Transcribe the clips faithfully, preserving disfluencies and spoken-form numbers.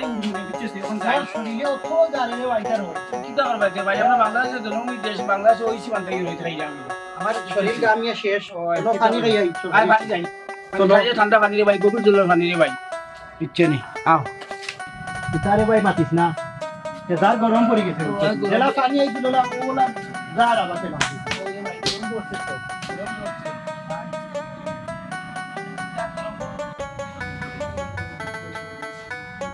বুঝছস নি? অখন যাই। আমার শরীরে অত জ্বালা রে ভাই, তার হয়। কিতা করবা যে ভাই, আমরা বাংলাদেশে জন্ম, দেশ বাংলাদেশে, ওই সীমান্তে গিয়া রই থাকি আমি। আমার শরীর ঘামিয়া শেষ। ও, কোনো কিতা পানি করবা? খাইয়া ইচ্ছা ভাই, করে। পানি যাই। চলো। খাইয়া ঠান্ডা পানি রে ভাই, গভীর জলর পানি রে ভাই। ইচ্ছে নেই। আও। ইতারে ভাই মাতিস না। এ যার গরম পড়ি গেছে। ও, গরম। যেলা পানি আইছিল না, ওলা যার আবার পেলাম। ওই রে ভাই, গরম পড়ছে তো। গরম পড়ছে।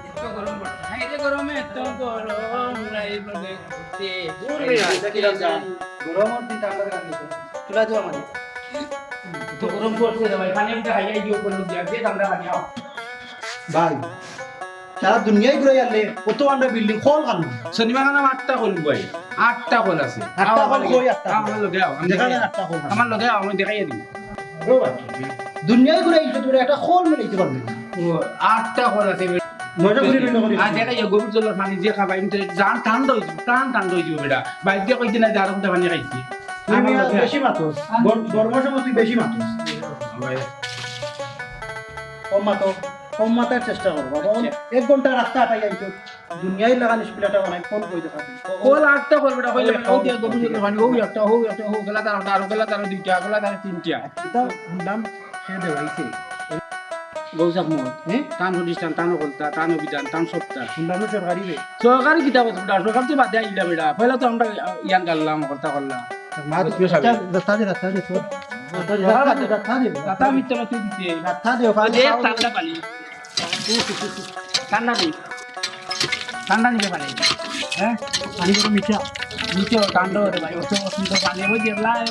এত গরম পড়ছে। হায় রে গরমে এত গরম, রাই বলে উঠে। দূর মিয়া, এটা কিরাম জান? গরমর দিন ঠান্ডা গান দিছে। তুলা দেওয়া মানে। তো গরম পড়ছে রে ভাই, পানি একটা খাইয়া গিয়ে উপরে দিয়া, যে ঠান্ডা পানি আও। ভাই, সারা দুনিয়ায় ঘুরে গেলে কত আন্ডা বিল্ডিং, কল খান। সিনেমা খানা আটটা কল ভাই, আটটা কল আছে। আটটা আও, কল আমার কই লগে, আটটা আও, কল? আমার লগে আও, আমি দেখা দেখাই যায় দিই। আটটা কল। আমার লগে আও, আমি দেখাই দিই। ও ভাই, দুনিয়ায় ঘুরে গেলে তোমরা একটা কল মিলাইতে পারবে না। ও, আটটা কল আছে। মজা করি, মজা করি। আর দেখা যায় গভীর জলর পানি যে খাবাই, আমি তো জান ঠান্ডা হয়ে যাবে, প্রাণ ঠান্ডা হয়ে যাবে বেটা। বাইরে কইতে না যে আরো পানি খাইছি। তুই আমার মিয়া লগে আও। বেশি মাতস। গর-, গরমের সময় তুই বেশি মাতস। ভাই। কম মাতো, কম মাতার চেষ্টা করো, বাবা। আচ্ছা। এক ঘন্টা রাস্তা হাঁটাই আইছো। দুনিয়ার লাগান স্কুল একটা বানাই, ফোন কই দেখা তুমি? কল আটটা কল বেটা, কইলে ওই বেটা, ওই দিয়ে গভীর জলর পানি, ওই একটা, ওই একটা, ওই গেলা তার একটা, আরো গেলা তার দুইটা, গেলা তার তিনটা। এটা শুনলাম, সে দেওয়াইছে। গৌস আহমদ, হ্যাঁ? তান প্রতিষ্ঠান, তান অকলতা, তান অভিধান, তান সত্তা। শুনলাম সরকারি রে। সরকারি কিতাব আছে বেটা, সরকার তো বাদে আইলা বেটা। পয়লা তো আমরা ইয়ান গাল্লাম, অকলতা করলাম। মা তো বসবে সামনে। রাস্তা দে, রাস্তা দে, তোর। রাস্তা দে, রাস্তা দে, রাস্তা দে। রাস্তা মিথ্যা মাতি দিতে। রাস্তা দে, ওখানে দে, খাও। ঠান্ডা পানি। ঠান্ডা নেই। ঠান্ডা নিবে পারে। হ্যাঁ? পানি বড় মিঠা। মিঠা, ঠান্ডা ওরে ভাই। অত সুন্দর পানি। ওই যে লা-,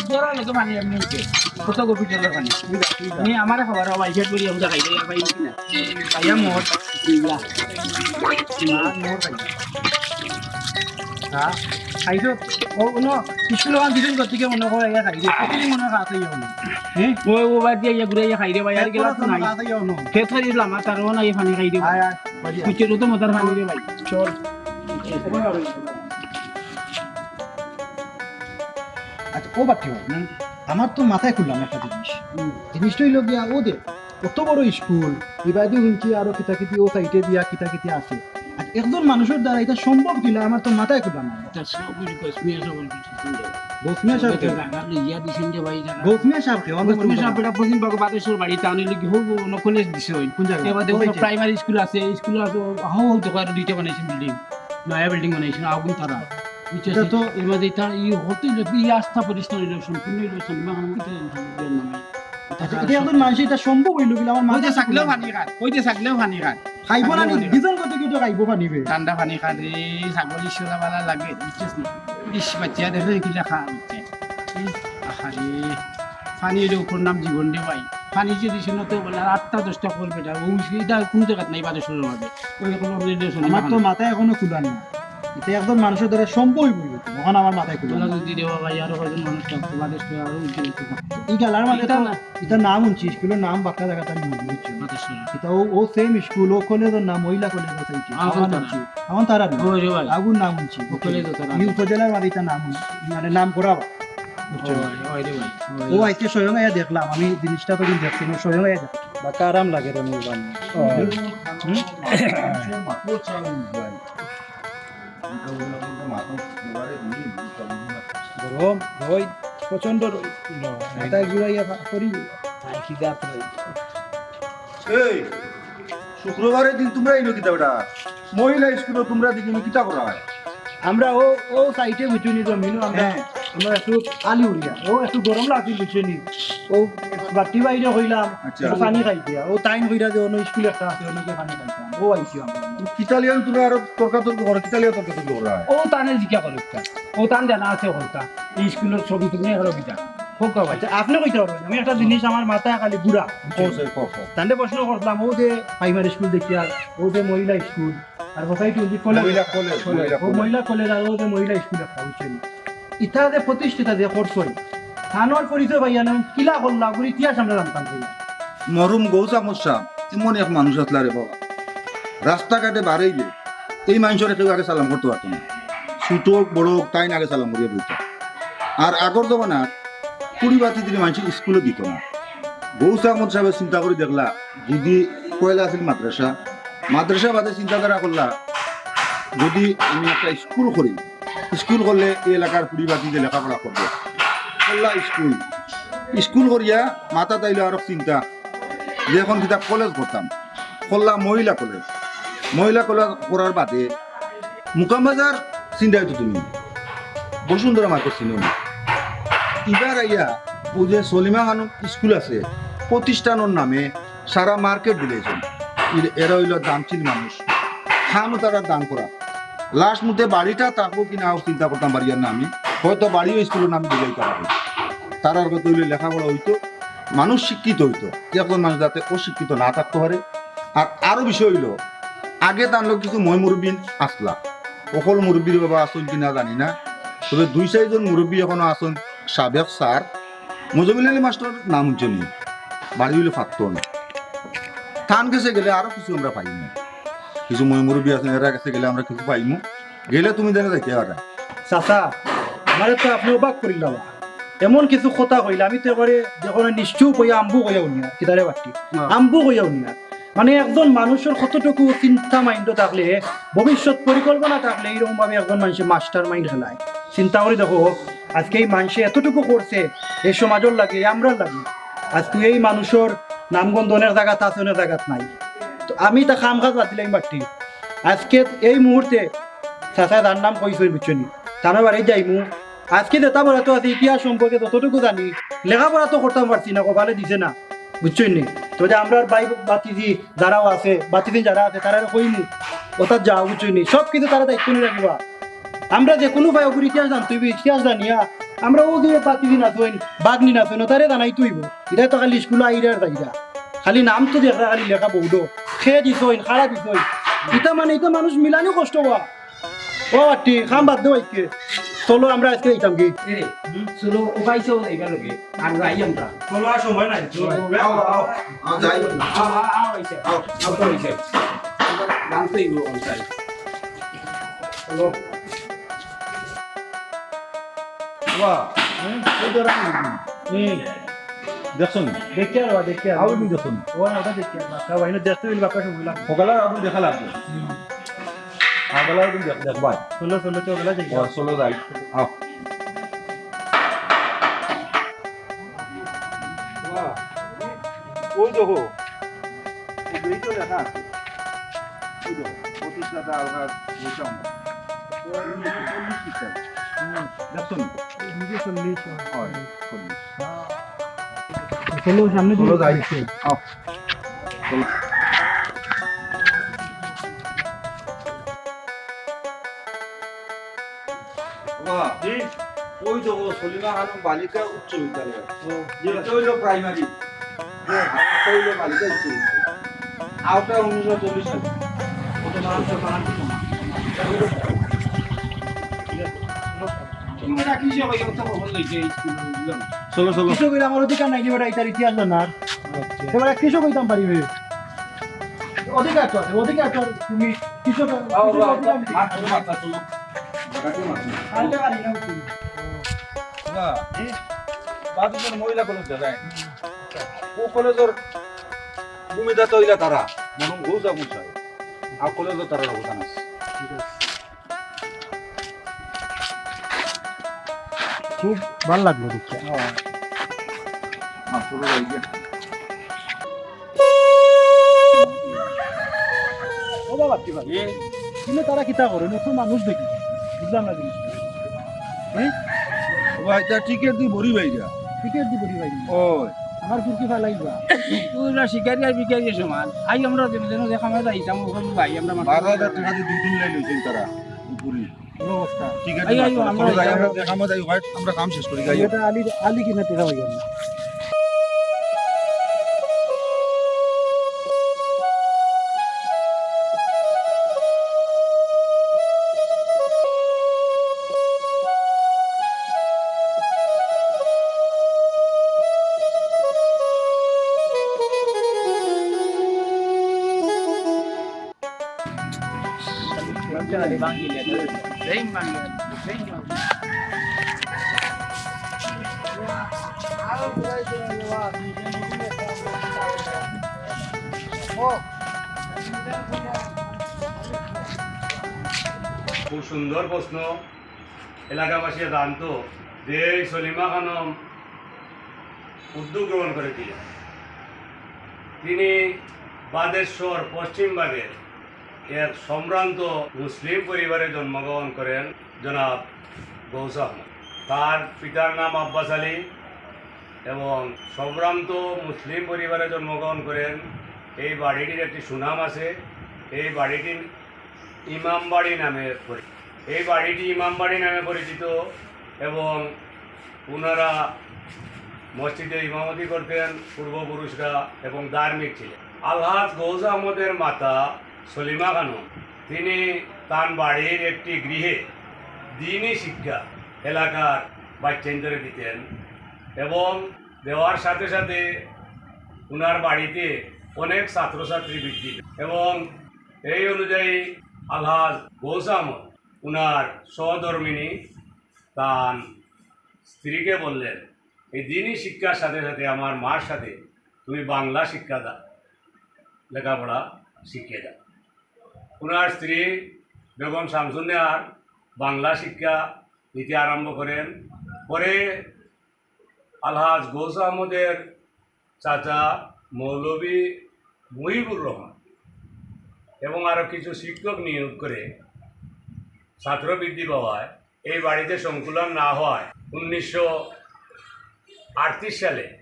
জোড়া লোকে পানি এমনি উঠে। কত গভীর জলর পানি। ঠিক আছে, ঠিক আছে। তুমি আমার খবর, ভাই, খেয়ে করি আমরা খাই, খাই, খাই, খাই না। ভাইয়া মোর। হ্যাঁ? খাইছো? ও, কোনো স্কুল ওখান দিছেন করতে গিয়ে মনে করে, ইয়া খাই, প্রতিদিন মনে হয় খাওয়াতে ইয়ে হলো। হ্যাঁ? ও, ও বাদ দিয়ে ইয়া ঘুরে ইয়া খাই রে ভাই, আর খেত গেলাম তো নাই। খাওয়াতে ইয়ে হলো। খেত খাই দিলাম, আর তার ও না, ইয়ে পানি খাই রে ভাই। আয়, আয়, বাড়ি আয়। কুচের তো মজার পানি রে ভাই। চল। আচ্ছা, ও বাদ দিও। হুম। আমার তো মাথায় খুললাম একটা জিনিস। হুম। জিনিসটা হইলো গিয়া, ও দে, অত বড় স্কুল, ইবায়দি হুনছি আরো কিতাকিতি ও সাইডে দিয়া কিতাকিতি আছে। আর একজন মানুষের দ্বারা এটা সম্ভব কিনা, আমার তো মাথায় খুললাম না। এটা সব ওই গৌস মিয়া সাহেব বলছে, শুনলে। গৌস মিয়া সাহেব সবে তো কে? জায়গা লইয়া দিছেন যে ভাই, জায়গা। গৌস মিয়া সাহেব কে? গৌস মিয়া সাহেব এটা পশ্চিম বাগ-, বাদেশ্বর বাড়ি, তা নিলে কি হোক, অন্য কলেজ দিছে ওই। কোন জায়গা? এবার দেখো, কোথায়? প্রাইমারি স্কুল আছে, স্কুল আছে, হাও হাও তো আর দুইটা বানাইছে বিল্ডিং, নয়া বিল্ডিং বানাইছে, আগুন তারা। বুঝছো? এটা তো এর মাঝে এটা ই হতে হইলে, ই আস্থা প্রতিষ্ঠান হইলে, সম্পূর্ণ হইলে, সম্মান আমি তো জানি না। আচ্ছা, এটা এখন মানুষ এটা সম্ভব হইল কিনা? আমার মাথায় থাকলেও পানি খান, কইতে থাকলেও পানি খান। খাইব না নি, ডিজাইন করতে কেউ তো খাইব পানি বে। ঠান্ডা পানি খান রে, ছাগল ইসরা বালা লাগে, বুঝছিস নি? ইস, বাচ্চা দেখে কিলা খা হচ্ছে। ইস, আহারে, পানি হইলে উপর নাম জীবন রে ভাই। পানি যদি শুনো তো বলে, আর আটটা দশটা করবে এটা, ওই এটা কোন জায়গাত নাই, বাদে শুরু হবে। ওই রকম আমার তো মাথায় এখনো খুলার না। এটা একজন মানুষের দ্বারা সম্ভব হইব, তখন আমার মাথায় খুলে। তোমরা যদি দেওয়া ভাই, আরো কয়জন মানুষ থাকতো, বাদে তো আরো উজ্জ্বল হতো। এই গালার মাঝে তো এটা না। এটা নাম শুনছি, স্কুলের নাম বাক্কা জায়গাতে আমি বুঝছি। বাদে শুনো। এটা ও, ও সেম স্কুল, ও কলেজের নাম, মহিলা কলেজ আছে, এটা। আগুন আমার তারা। নাম কি? আমার তারা না। ওই রে ভাই। আগুন নাম শুনছি। ও কলেজ তো তারা। এই উপজেলার মাঝে এটা নাম শুনছি, মানে নাম করা। বুঝছো? ওই, ওই রে ভাই। ওই ও রে। আইতে স্বয়ং আইয়া দেখলাম, আমি জিনিসটা তো দেখছি না, স্বয়ং আইয়া দেখলাম। বাক্কা আরাম লাগে রে, আমি বান। ও। হুম? গরম, রইদ, প্রচণ্ড রইদ। মাথায় ঘুরাইয়া পা-, পড়ি। আর কি জাত রইদ। এই, শুক্রবারের দিন তোমরা এই কিতা বেটা? মহিলা স্কুলো তোমরা দেখি কিতা করা হয়? আমরা ও, ও সাইডে বুঝছো নি জমিন, আমরা, হ্যাঁ। আমরা একটু আলি উড়িয়া, ও একটু গরম লাগছিল বুঝছো নি, ও বাটি বাইরে কইলাম, আচ্ছা। একটু পানি খাইতে, ও তাইন কইরা যে অন্য স্কুল একটা আছে, অন্য পানি খাইতাম, ও আইছি আমরা। কিতালিয়ান তোমরা আরো তর্কাতর্ক করো, কিতালিয়া তর্কাতর্ক করা হয়? ও তানে জিজ্ঞা করো একটা, ও তান জানা আছে কথা, এই স্কুলের ছবি তুমি এগারো বিটা। হোক বাবা, আচ্ছা, আপনি কইতে পারবেন, আমি একটা জিনিস আমার মাথায় খালি ঘুরা। ও, স্যার, কও, কও। তানরে প্রশ্ন করলাম, ও যে প্রাইমারি স্কুল দেখিয়া, ও যে মহিলা স্কুল, আর কোথায় তুই কলেজ? মহিলা কলেজ, ও মহিলা কলেজ। মহিলা কলেজ আর ও যে মহিলা স্কুল একটা, বুঝছেন? ইতা যে প্রতিষ্ঠিতা যে করছই, তানর পরিচয় পাইয়া না, কিলা করলা, ওগুলো ইতিহাস আমরা জানতাম চাই। মরহুম গৌস আহমদ সাহেব এমন এক মানুষ আসলা রে বাবা, রাস্তাঘাটে বাড়াইলে এই মানুষরে কেউ আগে সালাম করতে পারতো না, ছোট হোক, বড় হোক, তাইন আগে সালাম করিয়া বলতো। আর আগর জমানা কুড়ি বাতি দিলে মানুষ স্কুলে দিত না। গৌস আহমদ সাহেব চিন্তা করি দেখলা, যদি পয়লা আছিল মাদ্রাসা, মাদ্রাসা বাদে চিন্তাধারা করলা, যদি আমি একটা স্কুল করি, স্কুল করলে এই এলাকার পুড়ি বাতি যে লেখাপড়া করবো, করলা স্কুল, স্কুল করিয়া মাথাত আইলো আরো চিন্তা যে এখন কিতা কলেজ করতাম, করলা মহিলা কলেজ। মহিলা কলেজ করার বাদে মুকামবাজার চিন্তায় তো তুমি বসুন্ধরা মার্কেট চিনো না? এবার আইয়া ওই যে সলিমা খানম স্কুল আছে, প্রতিষ্ঠানর নামে সারা মার্কেট দিলাইছইন। এর-, এরা অইলো দানশীল মানুষ, খামো তারা দান করা। লাস্ট মুহূর্তে বাড়িটা থাকবো কি না চিন্তা করতাম পারিয়ার না আমি, হয়তো বাড়িও স্কুলর নামে দিলাইতাম পারি। তারার কথা অইলে লেখাপড়া অইতো, মানুষ শিক্ষিত অইতো, একজন মানুষ যাতে অশিক্ষিত না থাকতে পারে। আর আরো বিষয় অইলো, আগে তানলো কিছু ময় মুরব্বিন আসলা, অকল মুরব্বির বাবা আছইন কি না জানি না, তবে দুই চাইরজন মুরব্বি এখনো আছইন, সাবেক স্যার মজমিল আলী মাস্টার নাম হুনছইন নি, বাড়ি অইলো ফাত্তন। তান গেছে গেলে আরো কিছু আমরা পাইমু, কিছু ময় মুরব্বি আছইন, এরা গেছে গেলে আমরা কিছু পাইমু, গেলে তুমি জানে যাইতে পারো। চাচা, আমারে তো আপনে অবাক করিলা বা। এমন কিছু কথা কইলা, আমি তো একবারে দেখো না, নিশ্চুপ অইয়া আম্বু কইয়া হুনিয়ার, কিতারে বাট্টি? না। আম্বু কইয়া হুনিয়ার। মানে, একজন মানুষর কতটুকু চিন্তা মাইন্ড থাকলে, ভবিষ্যৎ পরিকল্পনা থাকলে, এইরকম ভাবে একজন মানুষে মাস্টার মাইন্ড খেলায়। চিন্তা করি দেখো, আজকে এই মানুষে এতটুকু করছে এই সমাজর লাগি, এই আমরার লাগি। আজকে এই মানুষর নামগন্ধ অনেক জাগাত আছে, অনেক জাগাত নাই। তো আমি তা কাম কাজ বাদ দিলাম বাট্টি। আজকে এই মুহূর্তে চাচা যার নাম কইছইন, বুঝছো নি? তানর বাড়ি যাইমু। আজকে যেটা বলা তো আছে, ইতিহাস সম্পর্কে যতটুকু জানি, লেখাপড়া তো করতাম পারছি না, কপালে দিছে না, বুঝছইন নি? তো যে আমরার ভাই ভাতিজি যারাও আছে, ভাতিজি যারা আছে, তারারে কইমু, ওটা যাও, বুঝছইন নি? সব কিছু তারা দায়িত্ব নিয়া রাখিবা। আমরা যে কোনো ভাই ওগুর ইতিহাস জানতে অইবো, ইতিহাস জানিয়া আমরা ও যে ভাতিজি নাচইন, ভাগ্নি নাচইন, তারে জানাইতে অইবো। ইটা তো খালি স্কুলো আইরা আর যাইরা। খালি নাম তো দেখরা, খালি লেখা বোর্ডো। কে দিছইন, কারা দিছইন। ইটা মানে, ইটা মানুষ মিলানি কষ্ট অওয়া। ও আটি, কাম বাদ দেও আজকে। চলো, আমরা আজকে যাইতাম কি? এরে, চলো, ও ভাই, চলো, যাইবা লগে। আর যাই আমরা। চলো, আর সময় নাই। চলো, আও, আও, আও, যাই। আও, আও, আও, আইসা। আও, আও, তো আইসা। জানতেই গো, আও, যাই। চলো। বাহ, হুম, এই ধরনের আগুন। হুম। দেখছো নি? দেখি আর বা, দেখি আর। আগুন দেখছো নি? ও না, ওটা দেখি আর বা। তা ভাই, না, দেখতে হইলে বাপের সময় লাগে। সকালে আগুন দেখা লাগবে। হুম। সকালে আগুন দেখ, দেখ ভাই। চলো, চলো, চলো, যাই। ও, চলো যাই। আও। বাহ। ওই দেখো, ওই তো লেখা আছে। ওই দেখো, প্রতিষ্ঠাতা আলহাজ হোসেন। চল্লিশ খ্রিস্টাব্দ। হুম, দেখছো নি? নিজে চল্লিশ। হয়, চল্লিশ। চলো, সামনে চলো, দিয়ে যাই। আও। চলো। বাবা, জি। ওই তো ও সলিমা খানম বালিকা উচ্চ বিদ্যালয়। ও, জি। এটা হইলো প্রাইমারি। হ্যাঁ, আর একটা হইলো বালিকা উচ্চ বিদ্যালয়। আওটা উনিশশো চল্লিশ সালে। কত মানুষ তো বানান কি সমান? তোমরা কিসে ভাই অত খবর লইছে এই স্কুল, বুঝলাম না। চলো, চলো। কৃষক হইলে আমার অধিকার নাই, এবার এটার ইতিহাস জানার। আচ্ছা। এবার কৃষক হইতাম পারি ভাই। অধিকার তো আছে, অধিকার তো আছে। তুমি কিছু তো, আও, কিছু আও, অধিকার নেই। মাথা, মাথা তুলো। মাথা তুলো। আনতে পারি না তুমি। না, এই বাদুড়ের মহিলা কলেজ দেখায়। ও কলেজের ভূমিদাতা হইলা তারা, মরহুম গৌস আবু সাহেব। আর কলেজের তারার অবদান আছে। ঠিক আছে। খুব ভালো লাগলো দেখতে। হ্যাঁ। হ্যাঁ, পুরো এই যে। ও বাবা, কি ভাই? এ? কিন্তু তারা কিতা করে? নতুন মানুষ দেখি। বুঝলাম না জিনিসটা। হ্যাঁ? ও ভাই, তা টিকিট দি ভরি ভাই যা। টিকিট দি ভরি ভাই। ও। আমার ফুরকি ফালাইবা। পুরা শিকারি আর বিকারি সমান। আই আমরা যেন, যেন দেখা আমরা যাইতাম, ওখানে ভাই, আমরা মাত্র বারো হাজার টাকা দিয়ে দুই দিন লাইন হইছেন তারা। ঘুরি। কোনো অবস্থা? ঠিক আছে, আই, আই, আমরা চলো যাই, যাই। আমরা দেখা মতো যাই, ভাই, আমরা কাম শেষ করি, যাই। এটা আলী, আলী কিনা টেকা হয়ে গেল। খুব সুন্দর প্রশ্ন। এলাকাবাসী জানতো যে এই সলিমা খানম উদ্যোগ গ্রহণ করেছিলেন। তিনি বাদেশ্বর পশ্চিম ভাগের এক সম্ভ্রান্ত মুসলিম পরিবারে জন্মগ্রহণ করেন জনাব গৌস আহমদ। তার পিতার নাম আব্বাস আলী এবং সম্ভ্রান্ত মুসলিম পরিবারে জন্মগ্রহণ করেন। এই বাড়িটির একটি সুনাম আছে। এই বাড়িটি ইমামবাড়ি নামে পরি-, এই বাড়িটি ইমামবাড়ি নামে পরিচিত এবং ওনারা মসজিদে ইমামতি করতেন পূর্বপুরুষরা এবং ধার্মিক ছিলেন। আলহাজ গৌস আহমদের মাতা সলিমা খানম, তিনি তার বাড়ির একটি গৃহে দিনই শিক্ষা এলাকার বাচ্চাইন্তরে দিতেন এবং দেওয়ার সাথে সাথে ওনার বাড়িতে অনেক ছাত্রছাত্রী বৃদ্ধি পেল এবং এই অনুযায়ী আলহাজ গৌস আহমদ ওনার সহধর্মিনী তার স্ত্রীকে বললেন, "এই দিনই শিক্ষার সাথে সাথে আমার মার সাথে তুমি বাংলা শিক্ষা দাও, লেখাপড়া শিখিয়ে দাও।" ওনার স্ত্রী বেগম শামসুন্নেহার বাংলা শিক্ষা দিতে আরম্ভ করেন। পরে আলহাজ গৌস আহমদের চাচা মৌলভী মুহিবুর রহমান এবং আরও কিছু শিক্ষক নিয়োগ করে ছাত্র বৃদ্ধি পাওয়ায় এই বাড়িতে সংকুলন না হওয়ায় উনিশশো আটত্রিশ সালে,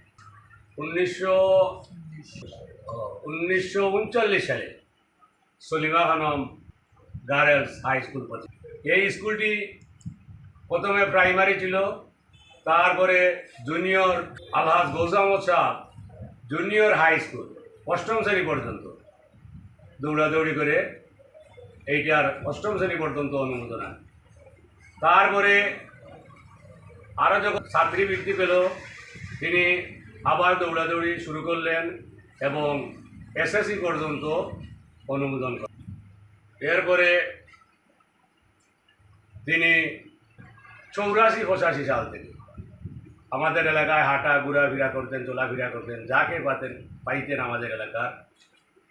উনিশশো, উনিশশো ঊনচল্লিশ সালে সলিমা খানম গার্লস হাই স্কুল প্রতিষ্ঠা। এই স্কুলটি প্রথমে প্রাইমারি ছিল, তারপরে জুনিয়র, আলহাজ গৌস আহমদ সাহেব জুনিয়র হাই স্কুল অষ্টম শ্রেণী পর্যন্ত দৌড়াদৌড়ি করে এইটার অষ্টম শ্রেণী পর্যন্ত অনুমোদন আনে। তারপরে আরও যখন ছাত্রী বৃদ্ধি পেল, তিনি আবার দৌড়াদৌড়ি শুরু করলেন এবং এসএসসি পর্যন্ত অনুমোদন করেন। এরপরে তিনি চৌরাশি পঁচাশি সাল থেকে আমাদের এলাকায় হাঁটা, ঘোরাফেরা করতেন, চলাফেরা করতেন, যাকে পাতেন, পাইতেন আমাদের এলাকার।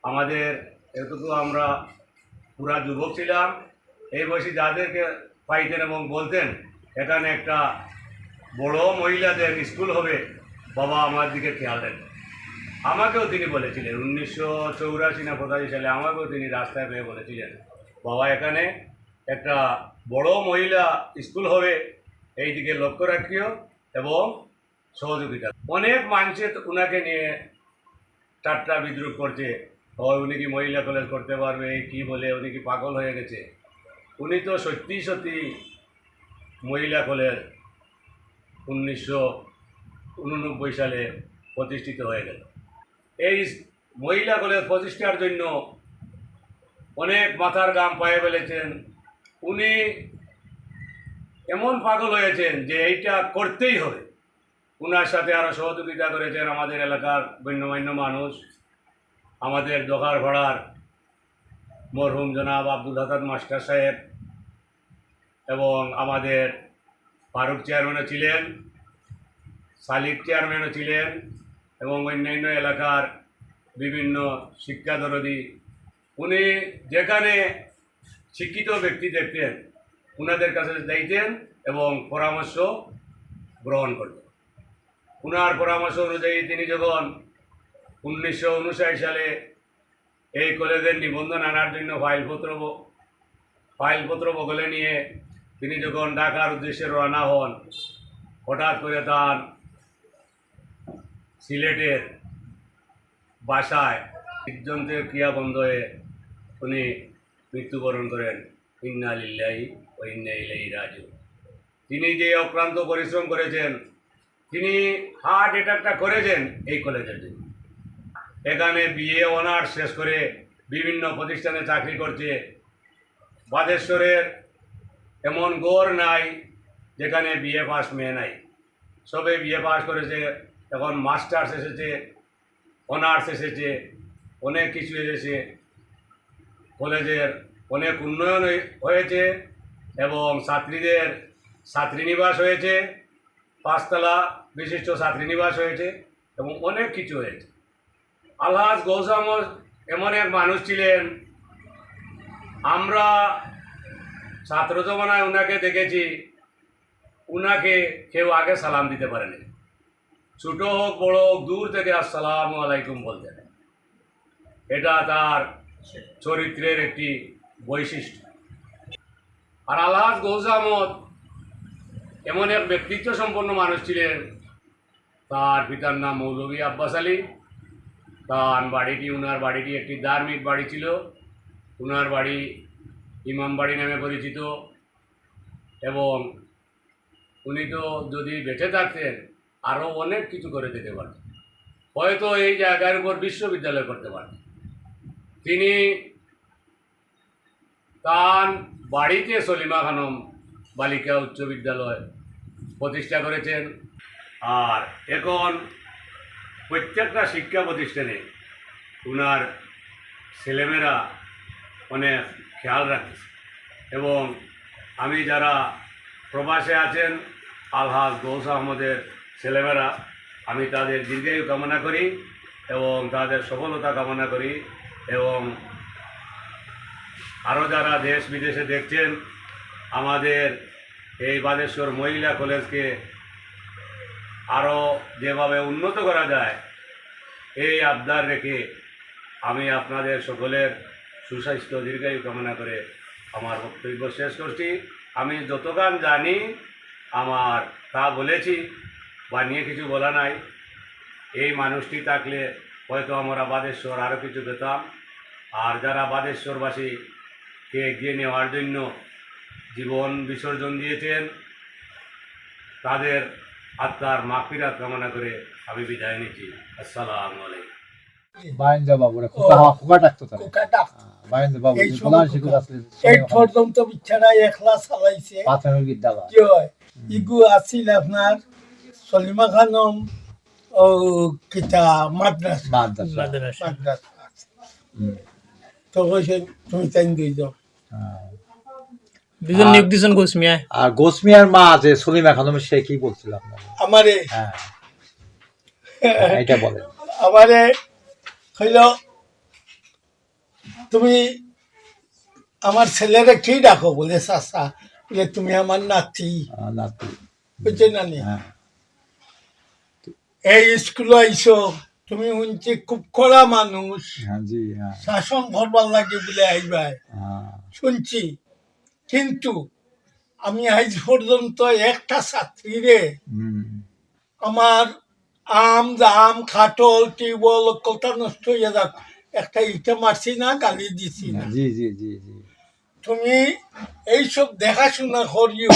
আমাদের এতটুকু আমরা পুরা যুবক ছিলাম, এই বয়সী যাদেরকে পাইতেন এবং বলতেন, "এখানে একটা বড় মহিলাদের স্কুল হবে, বাবা আমার দিকে খেয়াল রাখবেন।" আমাকেও তিনি বলেছিলেন, উনিশশো চৌরাশি না পঁচাশি সালে আমাকেও তিনি রাস্তায় পেয়ে বলেছিলেন, "বাবা, এখানে একটা বড় মহিলা স্কুল হবে, এই দিকে লক্ষ্য রাখিও এবং সহযোগিতা।" অনেক মানুষে তো ওনাকে নিয়ে ঠাট্টা বিদ্রূপ করছে, "ও, উনি কি মহিলা কলেজ করতে পারবে? এই কি বলে, উনি কি পাগল হয়ে গেছে?" উনি তো সত্যি সত্যি মহিলা কলেজ উনিশশো উননব্বই সালে প্রতিষ্ঠিত হয়ে গেল। এই মহিলা কলেজ প্রতিষ্ঠার জন্য অনেক মাথার ঘাম পায়ে ফেলেছেন। উনি এমন পাগল হয়েছেন যে এইটা করতেই হবে। ওনার সাথে আরও সহযোগিতা করেছেন আমাদের এলাকার গণ্যমান্য মানুষ, আমাদের দোকারপাড়ার মরহুম জনাব আব্দুল হাসান মাস্টার সাহেব এবং আমাদের ফারুক চেয়ারম্যানও ছিলেন, সালিক চেয়ারম্যানও ছিলেন এবং অন্যান্য এলাকার বিভিন্ন শিক্ষাদরদি। উনি যেখানে শিক্ষিত ব্যক্তি দেখতেন, ওনাদের কাছে যাইতেন এবং পরামর্শ গ্রহণ করতেন। ওনার পরামর্শ অনুযায়ী তিনি যখন উনিশশো উনষাট সালে এই কলেজের নিবন্ধন আনার জন্য ফাইলপত্র ব-, ফাইলপত্র বগলে নিয়ে তিনি যখন ঢাকার উদ্দেশ্যে রওনা হন, হঠাৎ করে তার সিলেটের বাসায় হৃদযন্ত্রের ক্রিয়া বন্ধ হয়ে উনি মৃত্যুবরণ করেন। ইন্না লিল্লাহি ওয়া ইন্না ইলাইহি রাজিউন। তিনি যে অক্লান্ত পরিশ্রম করেছেন, তিনি হার্ট অ্যাটাকটা করেছেন এই কলেজের জন্য। এখানে বিএ অনার্স শেষ করে বিভিন্ন প্রতিষ্ঠানে চাকরি করছে। বাদেশ্বরের এমন ঘর নাই যেখানে বিএ পাস মেয়ে নাই, সবে বিএ পাস করেছে, এখন মাস্টার্স এসেছে, অনার্স এসেছে, অনেক কিছু এসেছে। কলেজের অনেক উন্নয়ন হয়ে-, হয়েছে এবং ছাত্রীদের ছাত্রীনিবাস হয়েছে, পাঁচতলা বিশিষ্ট ছাত্রীনিবাস হয়েছে এবং অনেক কিছু হয়েছে। আলহাজ গৌস আহমদ এমন এক মানুষ ছিলেন, আমরা ছাত্র জমানায় ওনাকে দেখেছি, ওনাকে কেউ আগে সালাম দিতে পারেনি। ছোট হোক বড় হোক, দূর থেকে আসসালামু আলাইকুম বলতেন। এটা তার চরিত্রের একটি বৈশিষ্ট্য। আর আলহাজ গৌস আহমদ এমন এক ব্যক্তিত্ব সম্পন্ন মানুষ ছিলেন। তার পিতার নাম মৌলভী আব্বাস আলী। তার বাড়িটি, ওনার বাড়িটি একটি ধার্মিক বাড়ি ছিল। ওনার বাড়ি ইমাম বাড়ি নামে পরিচিত এবং উনি তো যদি বেঁচে থাকতেন আরও অনেক কিছু করে দিতে পারতেন। হয়তো এই জায়গার উপর বিশ্ববিদ্যালয় করতে পারতেন। তিনি তার বাড়িতে সলিমা খানম বালিকা উচ্চ বিদ্যালয় প্রতিষ্ঠা করেছেন। আর এখন প্রত্যেকটা শিক্ষা প্রতিষ্ঠানে ওনার ছেলেমেয়েরা অনেক খেয়াল রাখতেছে। এবং আমি, যারা প্রবাসে আছেন, আলহাজ গৌস আহমদের ছেলেমেয়েরা, আমি তাদের দীর্ঘায়ু কামনা করি এবং তাদের সফলতা কামনা করি। এবং আরও যারা দেশ বিদেশে দেখছেন, আমাদের এই বাদেশ্বর মহিলা কলেজকে আরও যেভাবে উন্নত করা যায়, এই আবদার রেখে আমি আপনাদের সকলের সুস্বাস্থ্য দীর্ঘায়ু কামনা করে আমার বক্তব্য শেষ করছি। আমি যতখান জানি আমার তা বলেছি, বানিয়ে কিছু বলা নাই। এই মানুষটি থাকলে হয়তো আমরা বাদেশ্বর আরও কিছু পেতাম। আর যারা বাদেশ্বরবাসীকে এগিয়ে নেওয়ার জন্য জীবন বিসর্জন দিয়েছেন, তাদের আত্মার মাগফিরাত কামনা করে আমি বিদায় নিচ্ছি। আসসালামু আলাইকুম। বায়েন্দ্র বাবুরে ও, খোকা, খোকা ডাকতো তারা। খোকা ডাকতো। হ্যাঁ, বায়েন্দ্র বাবু এই যে সময় প্রধান শিক্ষক খোকা। আসলে এই সময় পর্যন্ত বিচারা একলা চালাইছে। প্রাথমিক বিদ্যালয়। কি হয়? হুম। ইগু আছিল আপনার সলিমা খানম ও কিতা মাদ্রাসা। মাদ্রাসা। মাদ্রাসা। মাদ্রাসা। হুম। তো কইছে, "তুমি তাইন দুইজন।" হ্যাঁ। দুইজন আর নিয়োগ দিছেন গৌস মিয়ায়। আর গৌস মিয়ার মা আছে সলিমা খানম, সে কি বলছিল আপনার? আমারে? হ্যাঁ। হ্যাঁ, এটা বলেন। আমারে কইল, "তুমি আমার ছেলেরে কি ডাকো?" বলে, "চাচা।" বলে, "তুমি আমার নাতি।" আহ, নাতি। বুঝছে না নি? হ্যাঁ। এই স্কুলে আইছো, তুমি শুনছি খুব কড়া মানুষ, হ্যাঁ, জি, হ্যাঁ। শাসন করবার লাগে বলে আইবায়। হ্যাঁ। শুনছি, কিন্তু আমি আজ পর্যন্ত একটা ছাত্রীরে হুম। আমার আম, জাম, কাঠল, টিউবওয়েল, কলতা নষ্ট হইয়া যাক, একটা ইটা মারছি না, গালি দিছি না। জি, জি, জি, জি। তুমি এইসব দেখাশোনা করিও,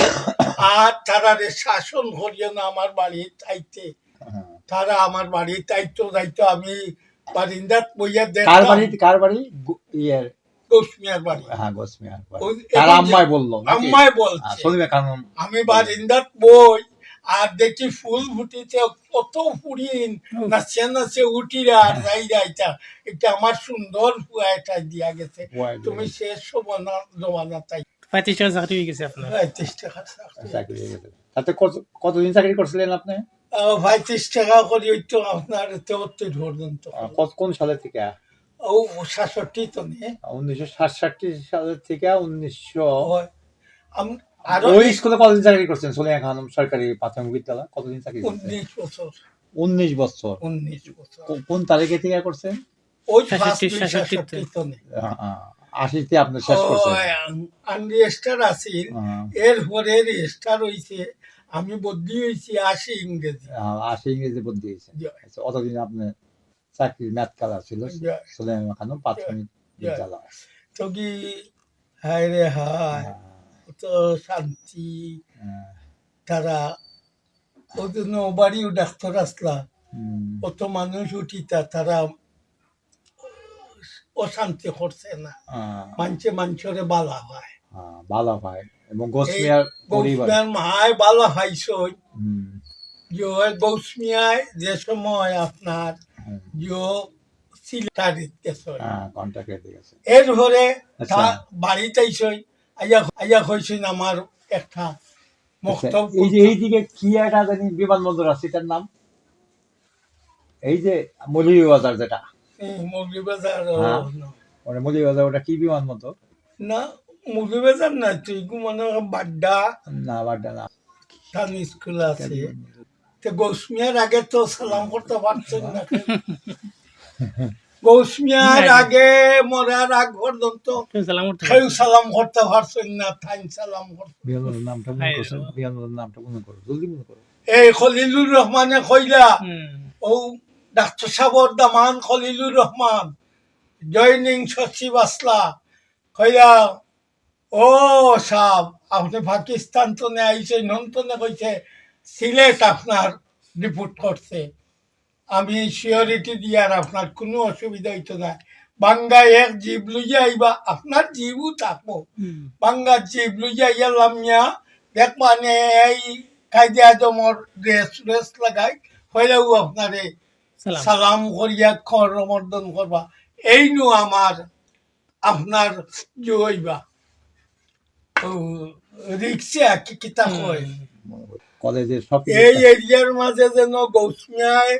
আর তারারে শাসন করিও না আমার বাড়িত আইতে। হ্যাঁ। তারা আমার বাড়িত আইতো যাইতো, আমি বারিন্দাত বইয়া কার দেখতাম। বাড়ি, কার বাড়ি? গো-, ইয়ে। গৌস মিয়ার বাড়ি। হ্যাঁ, গৌস মিয়ার বাড়ি। ওই তার এখান যে আম্মায় বললো নাকি? আম্মায় বলছে। হ্যাঁ, সলিমা খানম আমি বললো। বারিন্দাত বই, আর দেখি ফুল ফুটিছে, কত ফুরিন হুম। নাচে নাচে উঠিরা আর যাইরা, এটা, এটা আমার সুন্দর ফুয়া এটা দিয়া গেছে। ফুয়া দিয়া তুমি গেছে। শেষ জমানা, জমানা তাই। পঁয়ত্রিশ টাকা চাকরি হয়ে গেছে আপনার। পঁয়ত্রিশ টাকা চাকরি। চাকরি হয়ে গেছে। তাতে কত, কতদিন চাকরি করছিলেন আপনি? আহ, পঁয়ত্রিশ টাকা করি ওই তো আপনার তেহত্তর পর্যন্ত। আহ, কত, কোন সালে থেকে? ও, সাতষট্টি তো নিয়ে। উনিশশো সাতষট্টি সালের থেকে উনিশশো ওই, আম-, আরো ওই নি- স্কুলে কতদিন চাকরি করছেন? সলিমা খানম সরকারি প্রাথমিক বিদ্যালয় কতদিন চাকরি করছেন? উনিশ বছর। উনিশ বছর। উনিশ বছর। কো-, কোন তারিখে থেকে করছেন? ওই সাতষট্টি, first সাতষট্টি তো। সাতষট্টি তো নেই। আ, আ, আশিতে আপনি শেষ ও, করছেন। আন-, আন register আছিল। হ্যাঁ। এরপরে register হইছে। আমি বদলি হইছি আশি ইংরেজি। আ, আশি ইংরেজি বদলি হইছে। জি। আচ্ছা, অতদিন আপনি চাকরির মেয়াদকাল আছিল জি। সুলাইমান খানম প্রাথমিক জি। বিদ্যালয়। তো কি, হায় রে হায়, হ্যাঁ। কত শান্তি। হ্যাঁ। তারা ওই জন্য বাড়িও ডাক্তার আসলা, হুম। কত মানুষ উঠিতা, তারা অশান্তি করছে না। হ্যাঁ। মানষে মানষরে বালা হয়। হ্যাঁ, বালা হয়। এবং গৌস এই মিয়ার গৌস পরিবার। মিয়ার মায় বালা পাইছই। হুম। যে হয় গৌস মিয়ায় যে সময় আপনার হুম। যে সিলেটারিত গেছে। হ্যাঁ, contract এ গেছে। এরপরে আচ্ছা। তা বাড়িত আইছই, আইয়া, আইয়া কইছইন আমার একটা আচ্ছা, মক্তব এই যে করতে। এইদিকে কি একটা জানি বিমানবন্দর আছে, এটার নাম? এই যে মৌলভীবাজার যেটা। এই মৌলভীবাজার, হ্যাঁ। ও, না। ওটা মৌলভীবাজার, ওটা কি বিমানবন্দর? না, মৌলভীবাজার না, তুই ঘুমানো বাড্ডা। না, বাড্ডা না। তান স্কুল আছে। তে গৌস মিয়ার আগে তো সালাম করতে পারছেন না। গৌস মিয়ার আগে মরার আগ পর্যন্ত কেউ সালাম করতে কেউ সালাম করতে পারছেন না, তাইন সালাম করছেন। বিয়ানর নামটা মনে হায় করছেন, রে। বিয়ানর নামটা মনে করো, জলদি মনে করো। এই খলিলুর রহমানে কইলা, হুম। ও ডাক্তার সাহেবর দামান খলিলুর রহমান, জয়নিং সচিব আসলা, কইলা, "ও সাব, আপনি পাকিস্তান তনে আইছেন, হন তনে কইছে, সিলেট আপনার রিপোর্ট করছে। আমি সিওরিটি দিয়ার, আপনার কোনো অসুবিধা হইতো না। বাঙ্গা এক জিপ লইয়া আইবা, আপনার জিপও থাকবো। হুম। বাঙ্গা জিপ লইয়া আইয়া লামিয়া, দেখবা নে এই কায়দে আজমর ড্রেস, ড্রেস লাগাই, হইলেও আপনারে সালাম। সালাম করিয়া করমর্দন করবা।" এই নু আমার আপনার যে হইবা। ও, রিক্সা কি কিতা হুম। কয়? কলেজের সব কিছু এই একটা এরিয়ার মাঝে যেন গৌস মিয়ায়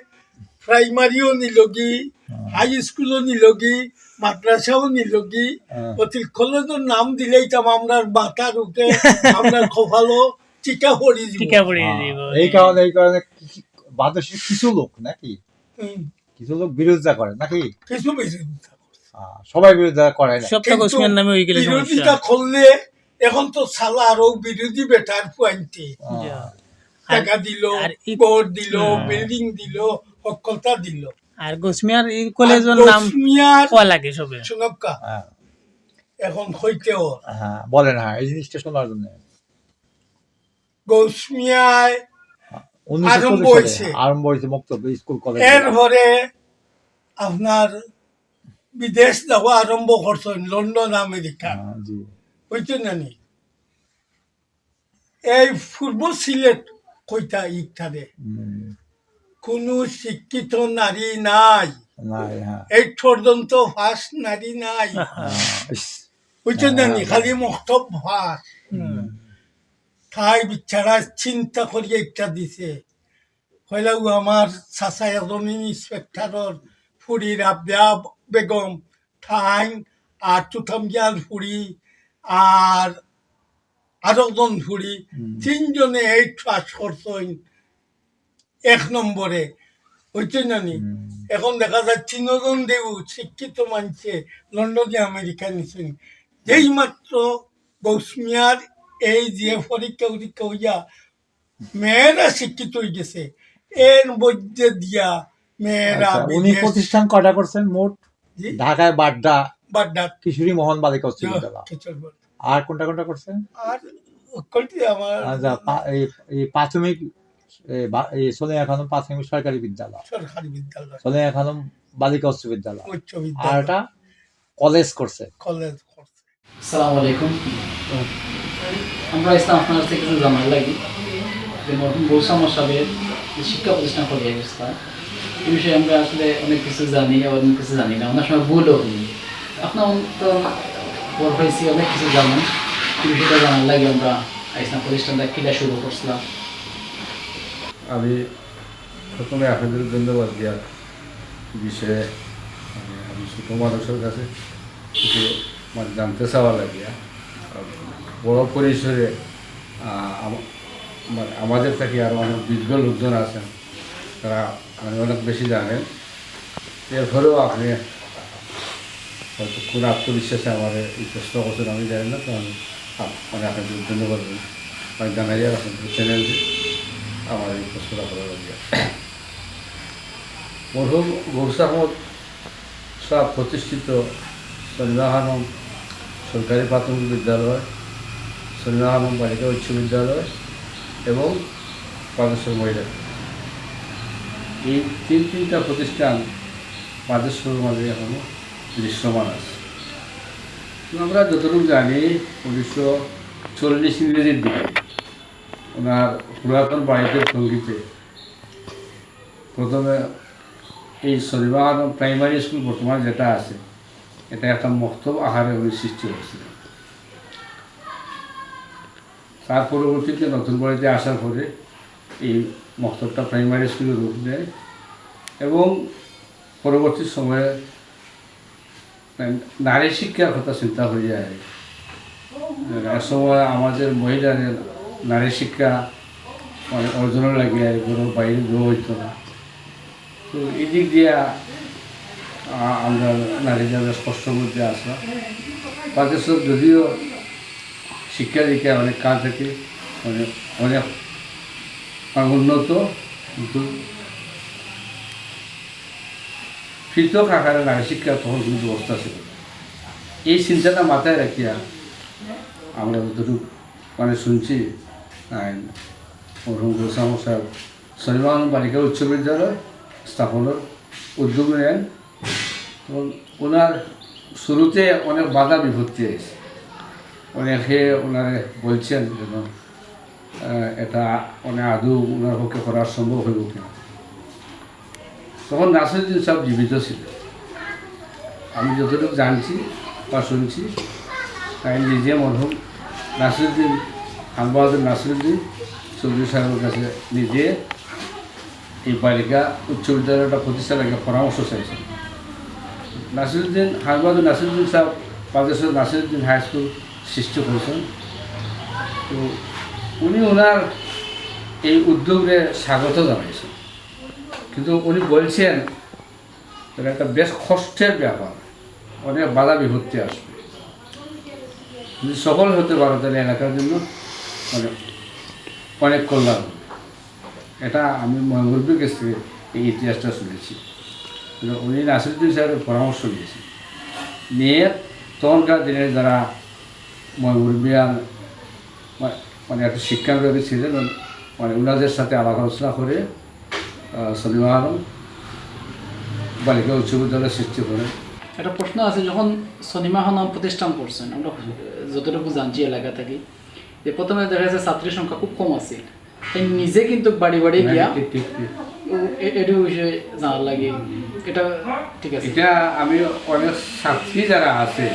প্রাইমারিও নিলগি, হ্যাঁ। হাই স্কুলও নিলগি, মাদ্রাসাও নিলগি, হ্যাঁ। অতি কলেজর নাম দিলেই তো আমরার মাথার উপরে, আমরার কপালো টিকা পড়ি দিব। টিকা পড়ি হ্যাঁ, দিব। এই কারণে, এই কারণে কি-, কি-, বাংলাদেশের কিছু লোক নাকি? হুম। কিছু লোক বিরোধিতা করে নাকি? কিছু বিরোধিতা করে। আহ, সবাই বিরোধিতা করে না। সব তো কিন্তু গৌস মিয়ার নামে হয়ে গেলে সমস্যা। বিরোধিতা করলে এখন তো সালা আরো বিরোধী বেটার পুয়াইন্তে। আহ, জি। আর, টাকা দিল, আর ই-, ঘর দিল, হুম। বিল্ডিং দিল, হক্কলতা দিল। আর গৌস মিয়ার এই আর কলেজর গৌস নাম মিয়ার কওয়া লাগে সবে। শুনক্কা। হ্যাঁ। এখন হইতেও। হ্যাঁ, বলেন, হ্যাঁ, এই জিনিসটা শোনার জন্য। গৌস মিয়ায় উনিশশো চল্লিশ আরম্ভ সালে হইছে। আরম্ভ হইছে মক্তব, স্কুল, কলেজ। এরপরে আপনার বিদেশ যাওয়া আরম্ভ করছেন, লন্ডন, আমেরিকা। হ্যাঁ, জি। হইছে না নি? এই পূর্ব সিলেট কইতা ইকটারে। হুম। কোনো শিক্ষিত নারী নাই। নাই, হ্যাঁ। এই পর্যন্ত ফার্স্ট নারী নাই। হ্যাঁ, ইস। হইছে না নি? হ্যাঁ, খালি হ্যাঁ। মক্তব ফার্স্ট। হুম। তাই বিচারা চিন্তা করিয়া একটা দিছে। কইলা, "ও আমার চাচা একজন ইন্সপেক্টরর ফুড়ি রাবেয়া বেগম, তাইন আর তুতাম গিয়ার ফুড়ি, আর আরকজন ফুড়ি, হুম। তিনজনে এইট পাস করছইন এক নম্বরে।" হইছে না নি? হুম। এখন দেখা যায় তিনজন দেউ শিক্ষিত মানষে লন্ডনে আমেরিকা নিছইন। যেই মাত্র গৌস মিয়ার এই যে পরীক্ষা উরীক্ষা হইয়া মেয়েরা শিক্ষিত হয়ে গেছে, এর মধ্যে দিয়া মেয়েরা আচ্ছা, উনি বিদেশ প্রতিষ্ঠান কয়টা করছেন মোট? জি? ঢাকায় বাড্ডা, বাড্ডা। কিশোরী মোহন বালিকা উচ্চ বিদ্যালয়। কিশোরী মোহন। আর কোনটা কোনটা করছেন? আর কোনটি আমার আচ্ছা, পা-, এই, এই প্রাথমিক, এই বা-, এই সোনিয়া খানম প্রাথমিক সরকারি বিদ্যালয়। সরকারি বিদ্যালয়। সোনিয়া খানম বালিকা উচ্চ বিদ্যালয়। উচ্চ বিদ্যালয়। আর এটা কলেজ করছে। কলেজ করছে। আসসালামু আলাইকুম। আমরা ইসলাম আপনার কাছে কিছু জানার লাগি যে মরহুম গৌস আহমদ সাহেবের যে শিক্ষা প্রতিষ্ঠান করিয়া গেছিলেন, এই বিষয়ে আমরা আসলে অনেক কিছু জানি, আবার অনেক কিছু জানি না, অনেক সময় ভুলও করি। আপনার তো বড় হয়েছি, অনেক কিছু জানেন, এই বিষয়টা জানার লাগি আমরা ইসলাম প্রতিষ্ঠানটা কিলা শুরু করছিলাম। আমি প্রথমে আপনাদের ধন্যবাদ দিয়া বিষয়ে, মানে, আমি ছোট মানুষের কাছে কিছু, মানে, জানতে চাওয়া লাগিয়া, বড় পরিসরে, আহ, আম-, মানে, আমাদের থাকি আরো অনেক বিজ্ঞ লোকজন আছেন, তারা, মানে, অনেক বেশি জানেন। এরপরেও আপনি হয়তো কোন আত্মবিশ্বাসে আমার এই প্রশ্ন করছেন, আমি জানি না, তো আমি আপ-, মানে, আপনাকে ধন্যবাদ জানাই। আমি জানাই আর আপনাদের চ্যানেলটি আমার এই প্রশ্নটা করা লাগে। মরহুম গৌস আহমদ সাহেব প্রতিষ্ঠিত সলিমা খানম সরকারি প্রাথমিক বিদ্যালয়, সলিমা খানম বালিকা উচ্চ বিদ্যালয় এবং পাদেশ্বর মহিলা, এই তিন তিনটা প্রতিষ্ঠান পাদেশ্বর মাঝে এখনো দৃশ্যমান আছে। আমরা যতটুকু জানি, উনিশশো চল্লিশ ইংরেজির দিকে ওনার পুরাতন বাড়িতে টঙ্গীতে প্রথমে এই সলিমা খানম প্রাইমারি স্কুল বর্তমানে যেটা আছে, এটা একটা মক্তব আকারে উনি সৃষ্টি হয়েছিলেন। তার পরবর্তীতে নতুন বাড়িতে আসার পরে এই মক্তবটা প্রাইমারি স্কুলে রূপ নেয় এবং পরবর্তী সময়ে নারী শিক্ষার কথা চিন্তা হইয়া এক সময় আমাদের মহিলাদের নারী শিক্ষা মানে অর্জনের লাগিয়া এই ঘরর বাইরে দেওয়া হইতো না। তো এই দিক দিয়া, আ, আমরা নারীরা বেশ কষ্টর মধ্যে আছি। বাদেশ্বর যদিও শিক্ষা দীক্ষায় অনেক কাজ থাকে, অনেক, অনেক উন্নত, কিন্তু পৃথক আকারে নারী শিক্ষা তখন কোনো ব্যবস্থা ছিল না। এই চিন্তাটা মাথায় রাখিয়া আমরা যতটুকু মানে শুনছি, আইন মরহুম গৌসাম সাহেব সলিমা খানম বালিকা উচ্চ বিদ্যালয় স্থাপনের উদ্যোগ নেন। তখন ওনার শুরুতে অনেক বাধা বিপত্তি আছে, অনেকে ওনারে বলছেন যেন, আহ, এটা মানে আদৌ ওনার পক্ষে করা সম্ভব হইব কিনা। তখন নাসিরুদ্দিন সাহেব জীবিত ছিলেন, আমি যতটুকু জানছি বা শুনছি। তাই নিজে মরহুম নাসিরুদ্দিন, খান বাহাদুর নাসিরুদ্দিন চৌধুরী সাহেবের কাছে নিজে এই বালিকা উচ্চ বিদ্যালয়টা প্রতিষ্ঠার আগে পরামর্শ চাইছেন। নাসিরুদ্দিন, খান বাহাদুর নাসিরুদ্দিন সাহেব বাদেশ্বর নাসিরুদ্দিন হাই স্কুল সৃষ্টি করেছেন। তো উনি ওনার এই উদ্যোগরে স্বাগত জানাইছেন, কিন্তু উনি বলছেন এটা একটা বেশ কষ্টের ব্যাপার, অনেক বাধা বিপত্তি আসবে, যদি সফল হতে পারে তাহলে এলাকার জন্য মানে অনেক কল্যাণ হবে। এটা আমি ময়মুরব্বীর কাছ থেকে এই ইতিহাসটা শুনেছি। মানে উনি নাসিরুদ্দিন সাহেবের পরামর্শ নিয়েছেন, নিয়ে তখনকার দিনে যারা ময়মুরব্বিয়ান মা-, মানে একটু শিক্ষানুরাগী ছিলেন, মানে ওনাদের সাথে আলাপ আলোচনা করে, আহ, সলিমা খানম বালিকা উচ্চ বিদ্যালয় সৃষ্টি করেন। একটা প্রশ্ন আছে, যখন সলিমা খানম প্রতিষ্ঠান করছেন, আমরা যতটুকু জানছি এলাকা থাকি, যে প্রথমে দেখা যাচ্ছে ছাত্রীর সংখ্যা খুব কম আছে, তাই নিজে কিন্তু বাড়ি বাড়ি না, গিয়া ঠিক, ঠিক, ঠিক। ও এ-, এটু বিষয়ে জানার লাগে, এটা ঠিক আছে। এটা আমি অনেক ছাত্রী যারা আছে,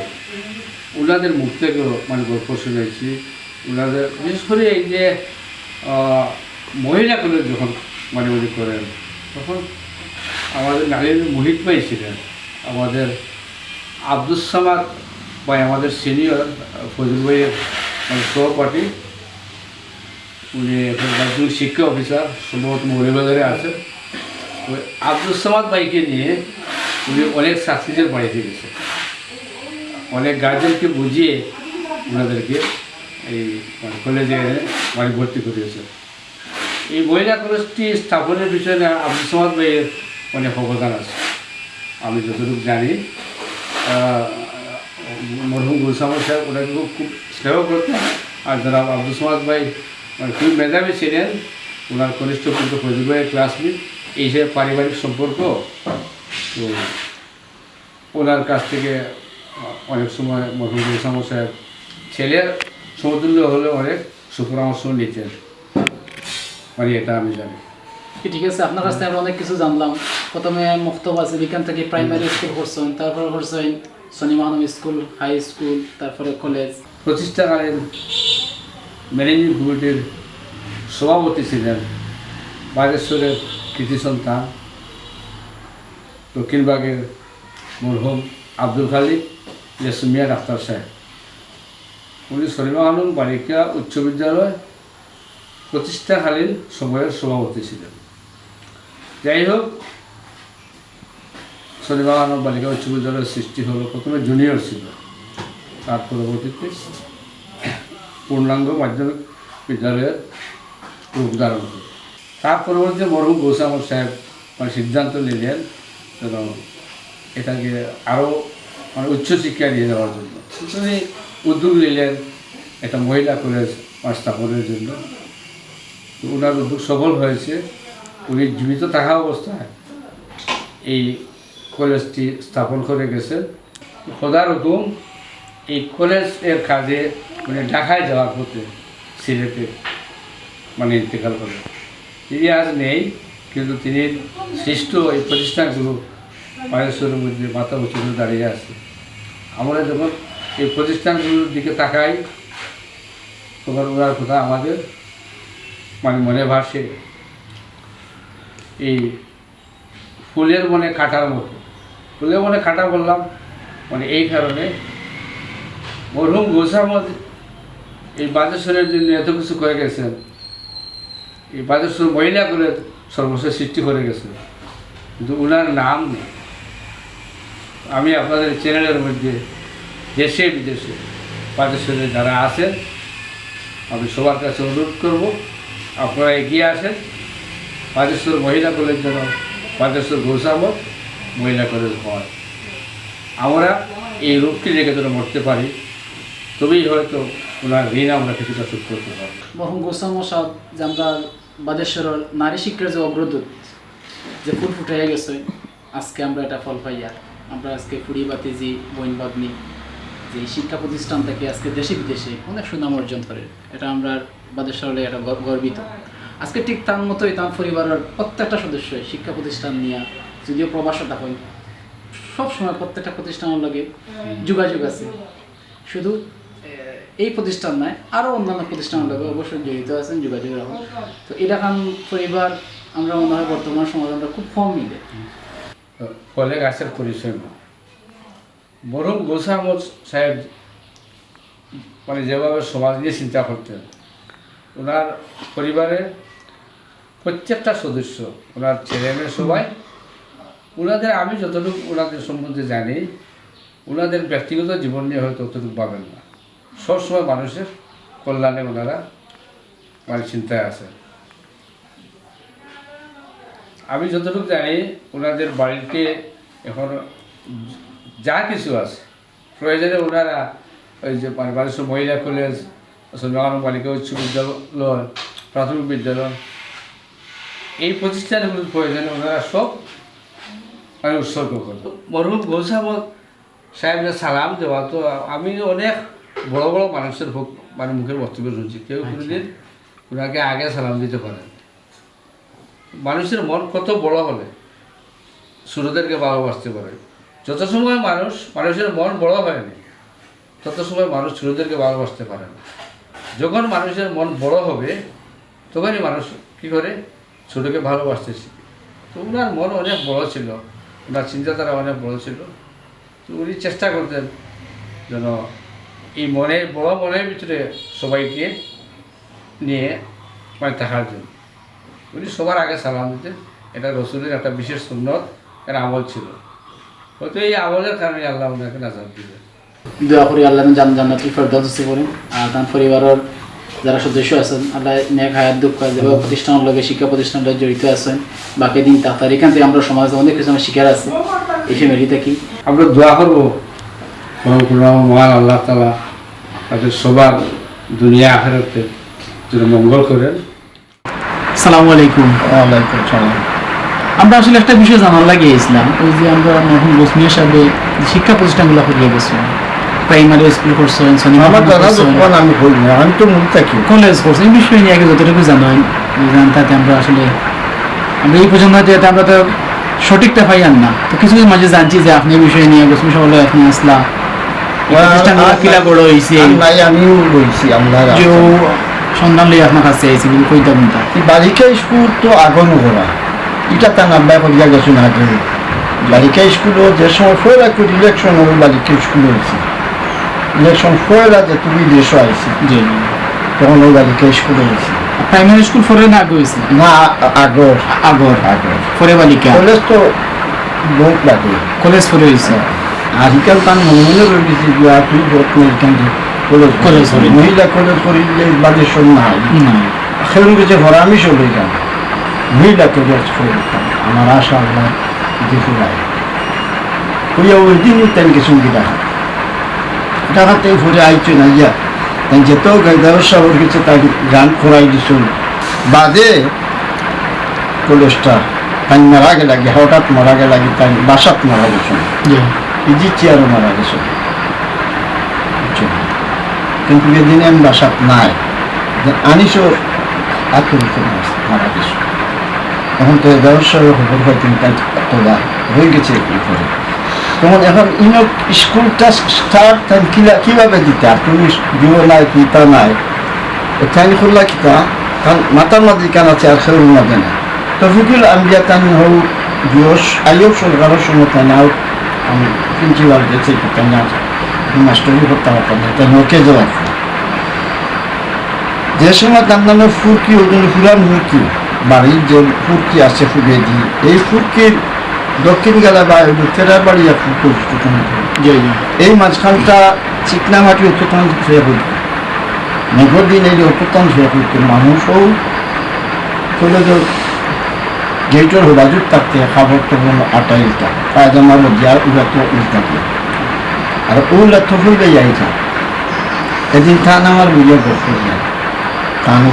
ওনাদের মুখ থেকেও মানে গল্প শুনেছি। ওনাদের বিশেষ করে এই যে, আহ, মহিলা কলেজ যখন মানে উনি করেন, তখন আমাদের নারী মোহিত ভাই ছিলেন, আমাদের আব্দুস সামাদ ভাই, আমাদের সিনিয়র, আহ, ফজল ভাইয়ের মানে সহপাঠী, উনি এখন মাধ্যমিক শিক্ষা অফিসার, সম্ভবত মৌলভীবাজারে আছেন। ওই আব্দুস সামাদ ভাইকে নিয়ে উনি অনেক ছাত্রীদের বাড়িতে গেছেন, অনেক গার্জেনকে বুঝিয়ে ওনাদেরকে এই মানে কলেজে এনে মানে ভর্তি করিয়েছেন। এই মহিলা কলেজটি স্থাপনের পিছনে আব্দুস সামাদ ভাইয়ের অনেক অবদান আছে। আমি যতটুকু জানি, আহ, মরহুম গুলশামত সাহেব ওনাকে খুব, খুব স্নেহ করতেন। আর জনাব আব্দুস সামাদ ভাই মানে খুবই মেধাবী ছিলেন, ওনার কনিষ্ঠ পুত্র ফজল ভাইয়ের ক্লাসমেট, এই হিসেবে পারিবারিক সম্পর্ক। তো ওনার কাছ থেকে অনেক সময় মরহুম গুলশামত সাহেব ছেলের সমতুল্য হলে অনেক সুপরামর্শ নিতেন, মানে এটা আমি জানি। কি ঠিক আছে, আপনার কাছ থেকে আমরা অনেক কিছু জানলাম। প্রথমে মক্তব আছে, এখান থেকে প্রাইমারি স্কুল করছেন, তারপরে করছেন সলিমা খানম স্কুল, হাই স্কুল, তারপরে কলেজ। প্রতিষ্ঠাকালীন ম্যানেজিং কমিটির সভাপতি ছিলেন বাগেশ্বরের কৃতি সন্তান, দক্ষিণবাগের মরহুম আব্দুল খালিক ইয়াসমিয়া ডাক্তার সাহেব। উনি সলিমা খানম বালিকা উচ্চ বিদ্যালয় প্রতিষ্ঠাকালীন সময়ের সভাপতি ছিলেন। যাই হোক, সলিমা খানম বালিকা উচ্চ বিদ্যালয়ের সৃষ্টি হলো, প্রথমে জুনিয়র ছিল, তার পরবর্তীতে পূর্ণাঙ্গ মাধ্যমিক বিদ্যালয়ের রূপ ধারণ করে। তার পরবর্তীতে মরহুম গৌসামদ সাহেব মানে সিদ্ধান্ত নিলেন যেন এটাকে আরও মানে উচ্চশিক্ষা নিয়ে যাওয়ার জন্য। তিনি উদ্যোগ নিলেন একটা মহিলা কলেজ মানে স্থাপনের জন্য। তো ওনার উদ্যোগ সফল হয়েছে। উনি জীবিত থাকা অবস্থায় এই কলেজটি স্থাপন করে গেছেন। খোদার হুকুম, এই কলেজের কাজে উনি ঢাকায় যাওয়ার পথে সিলেটে মানে ইন্তেকাল করেন। তিনি আজ নেই, কিন্তু তিনি সৃষ্ট এই প্রতিষ্ঠানগুলো বাগেশ্বরের মধ্যে মাথা উঁচু করে দাঁড়িয়ে আছে। আমরা যখন এই প্রতিষ্ঠানগুলোর দিকে তাকাই, তখন ওনার কথা আমাদের মানে মনে ভাসে। এই ফুলের মনে কাঁটার মতো। ফুলের মনে কাঁটা বললাম মানে এই কারণে, মরহুম গৌসামদ এই বাদেশ্বরের জন্য এত কিছু করে গেছেন, এই বাদেশ্বর মহিলা কলেজ সর্বশেষ সৃষ্টি করে গেছে, কিন্তু ওনার নাম নেই। আমি আপনাদের চ্যানেলের মধ্যে দেশে বিদেশে বাদেশ্বরে যারা আছেন, আমি সবার কাছে অনুরোধ করব, আপনারা এগিয়ে আসেন। বাদেশ্বর মহিলা কলেজ যেন বাদেশ্বর গৌসামত মহিলা কলেজ হয়। আমরা এই রোগটি রেখে যেন মরতে পারি, তবেই হয়তো ওনার ঋণ আমরা কিছুটা শোধ করতে পারবো। মরহুম গৌসামত সাহেব যে আমরা বাদেশ্বরর নারী শিক্ষার যে অগ্রদূত, যে ফুল ফুটাইয়া গেছে, আজকে আমরা এটা ফল পাইয়ার। আমরা আজকে ফুড়ি বাতিজি, বইন বাদনি, যে শিক্ষা প্রতিষ্ঠান থেকে আজকে দেশে বিদেশে অনেক সুনাম অর্জন করে, এটা আমরা বাদেশ্বর অইলে এটা গর-, গর্বিত। আজকে ঠিক তার মতোই তার পরিবারের প্রত্যেকটা সদস্যই শিক্ষা প্রতিষ্ঠান নিয়ে, যদিও প্রবাসে থাকেন, সবসময় প্রত্যেকটা প্রতিষ্ঠানের লগে যোগাযোগ আছে। শুধু, এ, এই প্রতিষ্ঠান নয়, আরও অন্যান্য প্রতিষ্ঠানের লগে অবশ্যই জড়িত আছেন, যোগাযোগ রাখুন। তো এলাকান পরিবার আমরা মনে হয় বর্তমান সমাজে আমরা খুব কম মিলে। ফলে গাছের পরিচয় না। মরহুম গৌস আহমদ সাহেব মানে যেভাবে সমাজ নিয়ে চিন্তা করতেন, ওনার পরিবারের প্রত্যেকটা সদস্য, ওনার ছেলে মেয়ে সবাই, ওনাদের, আমি যতটুকু ওনাদের সম্বন্ধে জানি, ওনাদের ব্যক্তিগত জীবন নিয়ে হয়তো অতটুকু ভাবেন না। সবসময় মানুষের কল্যাণে ওনারা মানে চিন্তায় আছেন। আমি যতটুকু জানি, ওনাদের বাড়িতে এখন যা কিছু আছে, প্রয়োজনে ওনারা ওই যে মানে বাদেশ্বর মহিলা কলেজ, চন্দ্রকান্ত বালিকা উচ্চ বিদ্যালয়, প্রাথমিক বিদ্যালয়, এই প্রতিষ্ঠানগুলোর প্রয়োজনে ওনারা সব মানে উৎসর্গ করেন। মরহুম গৌস আহমদ সাহেবরে সালাম দেওয়া, তো আমি অনেক বড় বড় মানুষের হোক মানে মুখের বক্তব্য শুনছি, কেউ আচ্ছা। কোনোদিন ওনাকে আগে সালাম দিতে পারেন। মানুষের মন কত বড় হলে ছোটদেরকে ভালোবাসতে পারে। যত সময় মানুষ, মানুষের মন বড় হয়নি, তত সময় মানুষ ছোটদেরকে ভালোবাসতে পারে না। যখন মানুষের মন বড় হবে, তখনই মানুষ কি করে ছোটকে ভালোবাসতে শিখে। তো ওনার মন অনেক বড় ছিল, ওনার চিন্তাধারা অনেক বড় ছিল। তো উনি চেষ্টা করতেন যেন এই মনে, বড় মনের ভিতরে সবাইকে নিয়ে মানে থাকার জন্য। উনি সবার আগে সালাম দিতেন। এটা রসুলের একটা বিশেষ সুন্নত, এর আমল ছিল। হয়তো এই আমলের কারণে আল্লাহ ওনাকে নাজাত দিলেন। দোয়া করি আল্লাহ জান-, জান্নাতুল ফেরদাউস নসিব করুন। আর তার পরিবারের যারা সদস্য আছেন, আল্লাহ নেক হায়াত দেউক্কা, যেভাবে প্রতিষ্ঠানের লগে, শিক্ষা প্রতিষ্ঠানের লগে জড়িত আছেন, বাকি দিন থাকতার। এখান থেকে আমরা সমাজে অনেক কিছু আমরা শিখার আছে এই ফ্যামিলি থেকে। আমরা দোয়া করবো, পরম করুণাময় মহান আল্লাহ তাআলা তাদের সবার দুনিয়া আখেরাতে যেন মঙ্গল করেন। সালামু আলাইকুম। ওয়ালাইকুম সালাম। আমরা আসলে একটা বিষয় জানার লাগি আইছিলাম, ওই যে আমরা মরহুম গৌস মিয়া সাহেব শিক্ষা প্রতিষ্ঠানগুলো করিয়া গেছেন, প্রাইমারি স্কুল করছেন, সনিমা আমার খান জানা করছেন, যতক্ষণ আমি করি না, আমি তো মুখ থাকি। কলেজ করছেন, এই বিষয় নিয়ে আগে যতটুকু জানেন, ওই জানতাতে আমরা আসলে, আমরা এই পর্যন্ত যেতে আমরা তো সঠিকটা পাইয়ার না, তো কিছু কিছু মাঝে জানছি যে আপনি এই বিষয় নিয়ে গৌস মিয়া সাহেব আপনি আসলা, এই প্রতিষ্ঠানগুলো আর কিলা বড় হইছে। আর নাই, আমিও বলছি, আমরা যে ও সন্ধান লই আপনার কাছে আইছি, কিন্তু কইতা কোনটা? এই বালিকা স্কুল তো আগে নু করা, এটা তার আব্বায় করিয়া গেছইন আগে। বালিকা স্কুলও যে সময় পয়লা করে ইলেকশন হলো, বালিকা স্কুল হয়েছে। ইলেকশন পয়লা যে তুমি দেশে আইছি, জি। তখন ওই বালিকা স্কুল হয়েছে। প্রাইমারি স্কুল পরে না আগে হয়েছে? না, আ-, আগর। আগর। আগর। পরে বালিকা। কলেজ তো বহুত লাগে। কলেজ পরে হয়েছে। আর এখান তার মনে মনে রয়ে গেছে যে আর তুই বহুত না এখান থেকে কলেজ কলেজ পড়ি। পড়ি। মহিলা কলেজ পড়িলে বাদে সব নাই। না। সেরকম কিছু ঘর আমি চলে গেলাম। মহিলা কলেজ পড়ে দিতাম। আমার আশা আল্লাহ দেখে যায়। ওই ওই দিনই তাই কিছু দেখা। ঢাকাতে ঘুরে আইছে না ইয়া। তাই যেত গাইদার সাহেবের কিছু তাই গান করাই দিছিল। বাদে কলেজটা তাই মারা গেল আগে, হঠাৎ মারা গেল আগে, তাই বাসাত মারা গেছে। জি। ইজি চেয়ারও মারা গেছে। বুঝছো? কিন্তু এদিন আমি বাসাত নাই। যে আনিসও আত্মহত্যা মারা গেছে। এখন তো গাইদার সাহেবের খবর হয় তিনি তাই তোলা হয়ে গেছে এরপরে। তখন এখন ইনো স্কুলটা স্টার্ট তাই কিলা-, কিভাবে দিতে? আর তুমি দিব নাই, দিতা নাই। এ তাই করলা কিতা? তার মাথার মাঝে কান আছে আর খেউর মাঝে না। তফিকুল আম্বিয়া তাই হল দিবস আইয়ুব সরকারের সময় তাই না, আমি প্রিন্সিপাল গেছে কি তাই না, মাস্টারি করতে পারতাম না, তাই ওকে জবাব। যে সময় তার নামে ফুরকি, ওই জন্য পুরান ফুরকি, বাড়ির যে ফুরকি আছে ফুরকি দি, এই ফুরকির দক্ষিণ গেলা বা ওই যে তেরাবাড়িয়া ফুরকি অবস্থিত। জি, জি। এই মাঝখানটা চিকনা মাটি অত্যন্ত শেষ হইত, মেঘর দিন এই যে অত্যন্ত শেষ হইত, মানুষও চলে যাও গেইটর হেফাজত থাকতে কাপড় তখন আটা ইলতা, পায়জামা বদিয়া উড়াত ইলতা। আর উড়াত ফুল বেয়া ইলতা। এদিন থান আমার বুঝে গল্প যায়। থান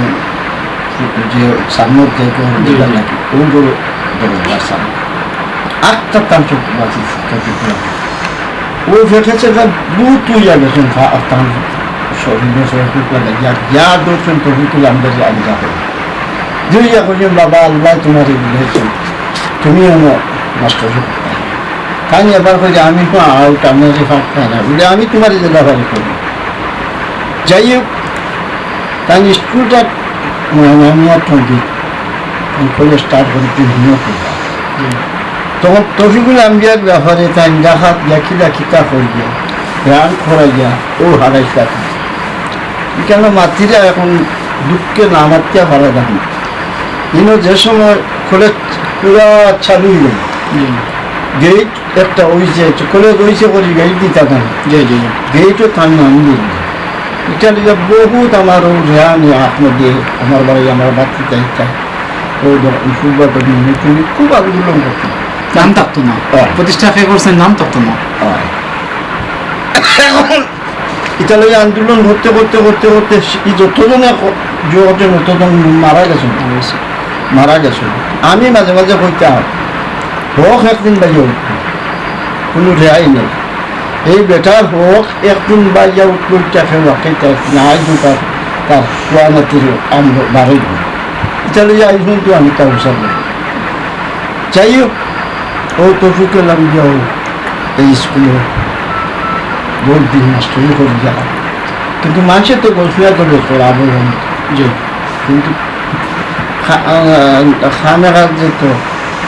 যে সামনে যে ঘর জি, জি। নাকি, ও ঘর দরজার সামনে। আটটা তান চোখ বাঁচিস, চোখে পড়ে। ও ফেকেছে গা, ভূত হইয়া গেছেন, ফা-, তান শরীরে সে ফুক লাগাইয়া, যা ধরছেন, তবে তুলে আমাদের আগে যাবে। দুইয়া কইছেন, "বাবা, আল্লাহ তোমার এই দিয়েছেন, তুমি আমার মাস্টার।" তাই এবার কই যে, "আমি তো আউট, আমি যে ফাঁক পাই না।" বলে, "আমি তোমার এই জেলা বাড়ি করবো।" যাই হোক, তাই স্কুলটা, মানে, আমি আর তখন কলেজ স্টার্ট করি তিন দিনও করলাম। তখন তফিকুল আম্বিয়ার ব্যাপারে তাই দেখাত দেখি দেখি তা করিয়া, রান করাইয়া, ও হারাইছে। এখানে মাতিরা এখন দুঃখে না মাতিয়া পারা যায় না। ইনো যে সময় কলেজ পুরা চালু হইল, জি। গেইট একটা হইছে, কলেজ হইছে করি গেইট দিতা কেন? জি, জি, জি। গেইটও তার নাম দিল। এটা লিগে বহুত আমার ও রেহানি আহমদে, আমার বাড়ি, আমার বাড়িতে যাইতা। ও যখন ফুটবল টুর্নামেন্ট তুমি খুব আন্দোলন করতাম। নাম থাকতো না। হ্যাঁ। প্রতিষ্ঠা কে করছেন, নাম থাকতো না। হ্যাঁ। এখন ইতালির আন্দোলন করতে, করতে, করতে, করতে, এই যতজনে ক-, জোর করতে, ততজন মারা গেছে। মারা গেছে। মারা গেছে। আমি মাঝে মাঝে কইতাম, "হক একদিন বাইয়া উঠবো। কোনো রেহাই নেই।" এই বেটার হক একদিন বাইয়া উঠবো, ইটা কেউ রাখতে চায় না। আজ তার, তার সোয়া নাতির আমরা বাড়ি। ইতালির আইজ পর্যন্ত আমি কাউসার না। যাই হোক, ও তফিকুল আম্বিয়া এই স্কুলে বহুত দিন মাস্টারি করি গেলাম, কিন্তু মানুষের তো গোসমিয়া তো বেশ করা আবেদন। জি। কিন্তু খা-, আহ, খামেখার যে তো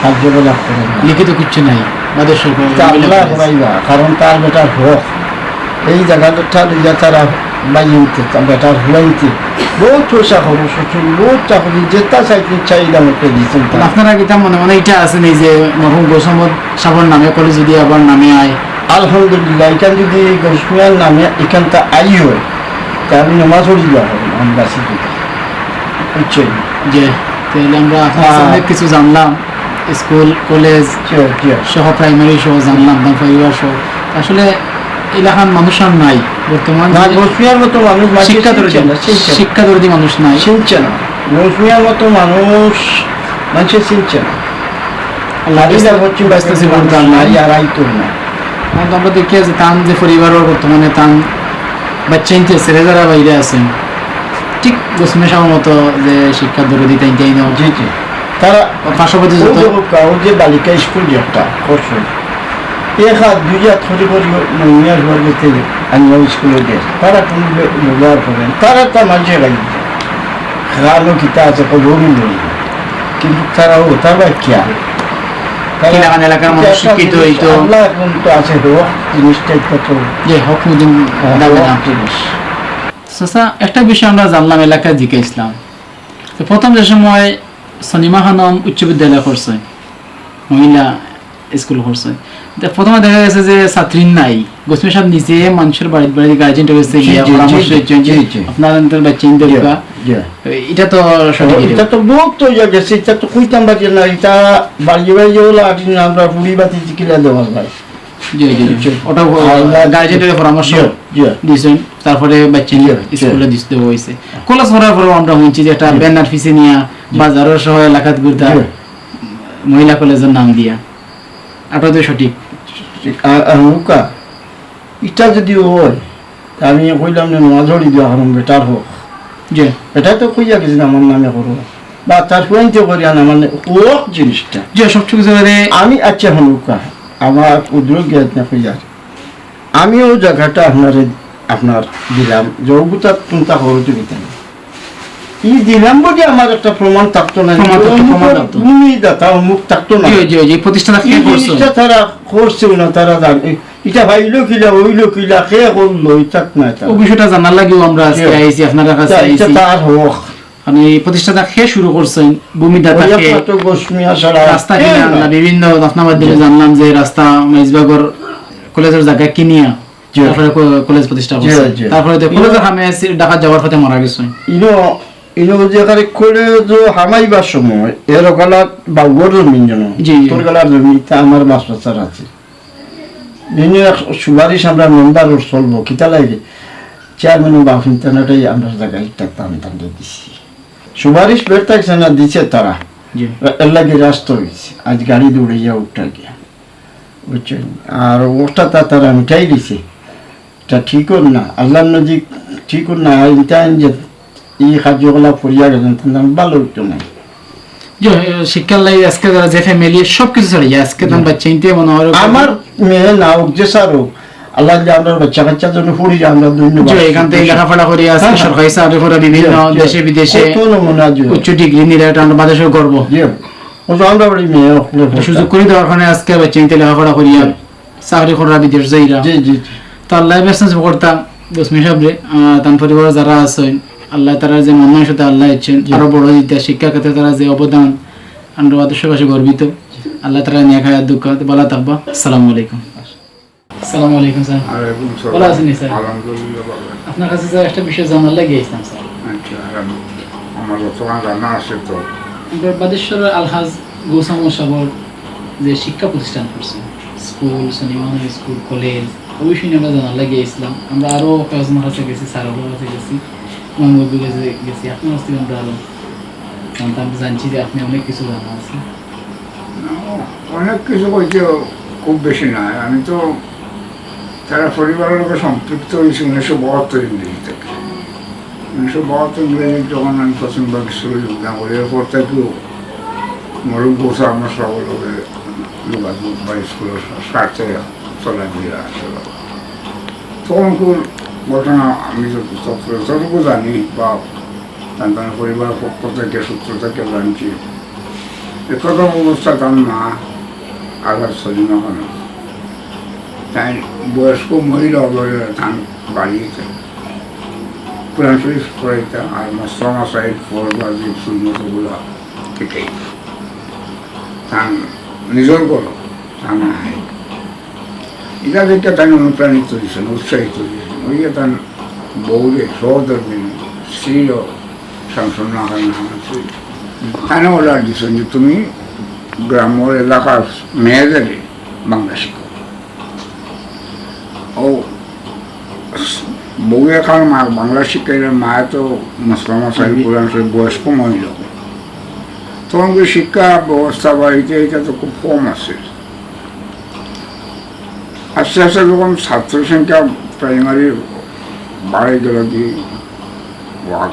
কার্যকলাপ করে না। লিখিত কিচ্ছু নাই, বাদে সব তা আল্লাহ করাইবা, কারণ তার বেটার হক। এই জায়গাটা লইয়া তারা বাইনতে, তা বেটার হুয়াইতে, বহুত পয়সা খরচ করছেন, বহুত চাকরি, যেটা চাইছেন, চাহিদা মতো দিয়েছেন তারা। আপনারা কিতা মনে মনে ইটা আছেন, এই যে মরহুম গোসমদ সাবর নামে কলেজ যদি আবার নামে আয়? আলহামদুলিল্লাহ, এখান যদি গোসমিয়ার নামে এখানটা আই হয়, তা আমি নামাজ পড়ি যাবো, আমি বাসি যদি। বুঝছেন? যে, তাহলে আমরা আপনার হ্যাঁ। অনেক কিছু জানলাম। স্কুল, কলেজ জি, জি। সহ, প্রাইমারি সহ জানলাম, তার পরিবার সহ। আসলে এলাকার মানুষ আর নাই বর্তমান না, যে গোসমিয়ার মতো মানুষ মাঝে শিক্ষা দরদি, চিনছে না, চিনছে না। শিক্ষা দরদি মানুষ নাই। চিনছে না। গোসমিয়ার মতো মানুষ মাঝে চিনছে না। আল্লাহ আল্লাহ ব্যস্ত, হচ্ছে ব্যস্ত জীবন তার নাই। নাই, আর আইতো না। কারণ তো আমরা দেখি আছে, তান যে পরিবারও বর্তমানে তান বাচ্চা ইনতে ছেড়ে যারা বাইরে আছেন, ঠিক গোসমিয়া সাবর মতো যে শিক্ষা দরদি তাই তাই না। জি, জি। তারা পাশাপাশি ও যত দেখো, কা-, ও যে বালিকা স্কুল যে একটা করছে, এক হাত দুই হাত করে করে মহিলা সবার গেছে আনিয়া স্কুলে দেয়। তারা কোনো ব্য-, ব্যবহার করেন, তারা একটা মাঝে গাই খাওয়ানো কিতা আছে, কবরই নেই। কিন্তু তারা ও, তার বাচ্চা। তারা কিলাখান এলাকার মানুষ ইতিহাসটা শিক্ষিত জিনিস হইতো। আল্লাহ এখন তো আছে, রোহ জিনিসটা একটা তো যে হক মুদিন হ্যাঁ, দাবি রোহ না। জিনিস। চাচা, একটা বিষয় আমরা জানলাম, এলাকায় জিজ্ঞাসলাম। তো প্রথম যে সময় সনিমা খানম উচ্চ বিদ্যালয় করছে, মহিলা স্কুল করছে, তো প্রথমে দেখা গেছে যে ছাত্রী নাই, গোসমিয়া সাব নিজে মানুষের বাড়িত বাড়িত গার্জিয়ান গেছে জি, গিয়া জি, পরামর্শ জি, দিচ্ছেন যে জি, জি। আপনার অন্তর বাচ্চা জি, দরকার। জি। এটা তো সঠিক। এটা তো বহুত তো ইয়া গেছে, এটা তো কইতাম পারি না, এটা বাড়ি বাড়ি হলো আর আমরা পুরি বাতি কিলা দেওয়া যায়। জি, জি, জি। জি। ওটা, আহ, আল্লাহ গার্জিয়ানের পরামর্শ জি, জি। দিয়েছেন, তারপরে বাচ্চা জি, জি। স্কুলে দিতে হয়েছে। কলেজ করার পরেও আমরা শুনছি যে একটা জি। ব্যানার পিছে নিয়ে জি। বাজারের সহ এলাকাত ঘুরতে জি। মহিলা কলেজের নাম দিয়া। এটা তো সঠিক। ঠিক, আ-, আ, হুকা, এটা যদি হয়, তা আমি কইলাম যে নমাজ পড়ি দেওয়া কারণ বেটার হক। জি। এটা তো কইয়া গেছি আমার নামে করো। বা তার ফুয়াইনতে করিয়া না, মানে, হক জিনিসটা। জি, সব কিছু মানে আমি আচ্ছা হুনুকা, আমার উদ্রোগ জ্ঞান না কইয়ার। আমি ও জায়গাটা আপনারে, আপনার দিলাম, যে অগুতা কোনটা করো তুমি তাই। ই দিলাম বলে আমার একটা প্রমাণ থাকতো না। প্রমাণ থাকতো, অমুকের প্রমাণ থাকতো। ভূমিদাতা অমুক থাকতো না। জি, জি, জি, প্রতিষ্ঠাতা কে এই করছে? জিনিসটা তারা করছে না, তারা জানে। ইটা ভাইলো কিলা, অইলো কিলা, কে করলো, ইতাক না ইতা। অউ বিষয়টা জানার লাগিও আমরা আজকে জি। আইছি, আপনার কাছে ইটা, ইটা আইছি। তার হক। মানে এই প্রতিষ্ঠাতা কে শুরু করছইন, ভূমিদাতা ওই কে, একমাত্র গোস্মিয়া ছাড়া রাস্তা কে কিনা না। আমরা বিভিন্ন আপনার মাধ্যমে জি। জানলাম যে রাস্তা মাইজবাগর কলেজর জাগা কিনিয়া জি। তারপরে ক-, কলেজ প্রতিষ্ঠা জি, করছে। জি। তারপরে তো কলেজর কামে আইছি, ঢাকা যাওয়ার পথে মারা গেছে। ইনো, ইনো যে এখানে কলেজ হামাইবার সময় এর ওখানে বাউগর জমিন যেন, জি, জি। তোর গেলার জমিন, তা আমার বাস বাচ্চার আছে। ইনো এক সুপারিশ আমরা মেম্বার ওর চলবো, কিতা লাগে? চেয়ারম্যান ও বাফ ইন্টারনেটে আমরা জায়গায় একটা দাম দাম দিয়ে দিছি। সুপারিশ বের থাকছে না, দিছে তারা। জি। এর লাগি রাস্তা হয়েছে। আজ গাড়ি দৌড়াইয়া উঠা গিয়া। বুঝছেন? আর ওটা তা তারা মিটাই দিছে। এটা ঠিক ওর না। আল্লাহর নজিক ঠিক ওর না। আর এটা আইন যে এই কার্যকলাপ করিয়া গেছেন, তার নাম ভালো হইতো না। জি, শিক্ষার লাগি আজকে যারা যে ফ্যামিলি সব কিছু ছাড়িয়ে আজকে তার জি। বাচ্চা ইনতে মনে হয় আমার মেয়ে না হোক, যে স্যার হোক, আল্লাহ যদি আমরা বাচ্চা কাচ্চার জন্য পড়ি যে আমরা ধন্যবাদ। জি, এখান থেকে লেখাপড়া করি আজকে হ্যাঁ, হ্যাঁ। সরকারি চাকরি করা বিভিন্ন জি, জি। দেশে বিদেশে কত নমুনা জি। উচ্চ ডিগ্রি নিলে এটা আমরা বাংলাদেশের গর্ব। জি। ও তো আমরা বাড়ি মেয়ে হোক, একটা সুযোগ করে দেওয়ার কারণে আজকে বাচ্চা ইনতে লেখাপড়া করিয়া জি। চাকরি করা বিদেশ যাইরা। জি, জি, জি। তো আল্লাহ বেশ নসিব করতাম, গোস্মি সাহেব রে, আহ, তান পরিবার যারা আছেন, আল্লাহ তারা যে মন মানসিকতা আল্লাহ ইচ্ছেন, জি। আরো বড় দিতে শিক্ষা ক্ষেত্রে তারা যে অবদান, আমরা আদর্শবাসী গর্বিত। আল্লাহ তারা নেক হায়াত দুঃখ ভালো থাকবা। আসসালামু আলাইকুম। আসসালামু আলাইকুম স্যার। ওয়ালাইকুম সালাম। ভালো আছেন স্যার? আলহামদুলিল্লাহ ভালো। আপনার কাছে স্যার একটা বিষয় জানার লাগি আইছিলাম স্যার। আচ্ছা, আর আমার যতখান জানা আছে তো। আমরা বাদেশ্বর আলহাজ গৌসাম সাহেবর যে শিক্ষা প্রতিষ্ঠান করছে, school, cinema hall, school, college, অবশ্যই আমরা জানার লাগি আইছিলাম। আমরা আরো কয়েকজনের কাছে গেছি, স্যারদের কাছে গেছি, মহানবীর কাছে গেছি, আপনার কাছ থেকে আমরা আরো জানতাম, জানছি যে আপনি অনেক কিছু জানা আছে। অনেক কিছু কইতে খুব বেশি নাই। আমি তো তারা পরিবারের লগে সম্পৃক্ত হয়েছি উনিশশো বাহাত্তর ইংরেজি থেকে। উনিশশো বাহাত্তর ইংরেজি যখন আমি প্রথমবার স্কুলে যোগদান করি, এরপর থেকেও মরুক গোসা আমার সবার লগে যোগাযোগ বা স্কুলের স্বার্থে চলাফেরা আসলে। তখনকার ঘটনা আমি যত-, যতটুকু জানি বা তার পরিবার পক্ষ থেকে, সূত্র থেকে জানছি, এ প্রথম অবস্থা তার মা আলহাজ সলিমা খানম, তাই বয়স্ক মহিলা অকলরে তান বাড়িত কোরআন শরীফ পড়াইতা আর মস্তফা সাহেব ফরজ ওয়াজিব সুন্নত গুলা শিখাইতা। তান নিজর ঘর, তান নাই। ইটা দেখে তাই অনুপ্রাণিত হয়েছেন, উৎসাহিত হয়েছেন। ওই যে তার বউরে, সহধর্মিনী, স্ত্রীরও শামসুন্নাহার নাম আছে। তাই order দিছেন যে তুমি গ্রামের এলাকার মেয়েদের বাংলা শিখাও। ও বউয়ে কার মা বাংলা শিখাইলে মায়ে তো মাস্টারমশাই, কোরআন শরীফ, বয়স্ক মহিলা। তখন কি শিক্ষা ব্যবস্থা বা এটা, এটা তো খুব কম আছে। আস্তে আস্তে যখন ছাত্র সংখ্যা প্রাইমারি বাড়ে গেল কি,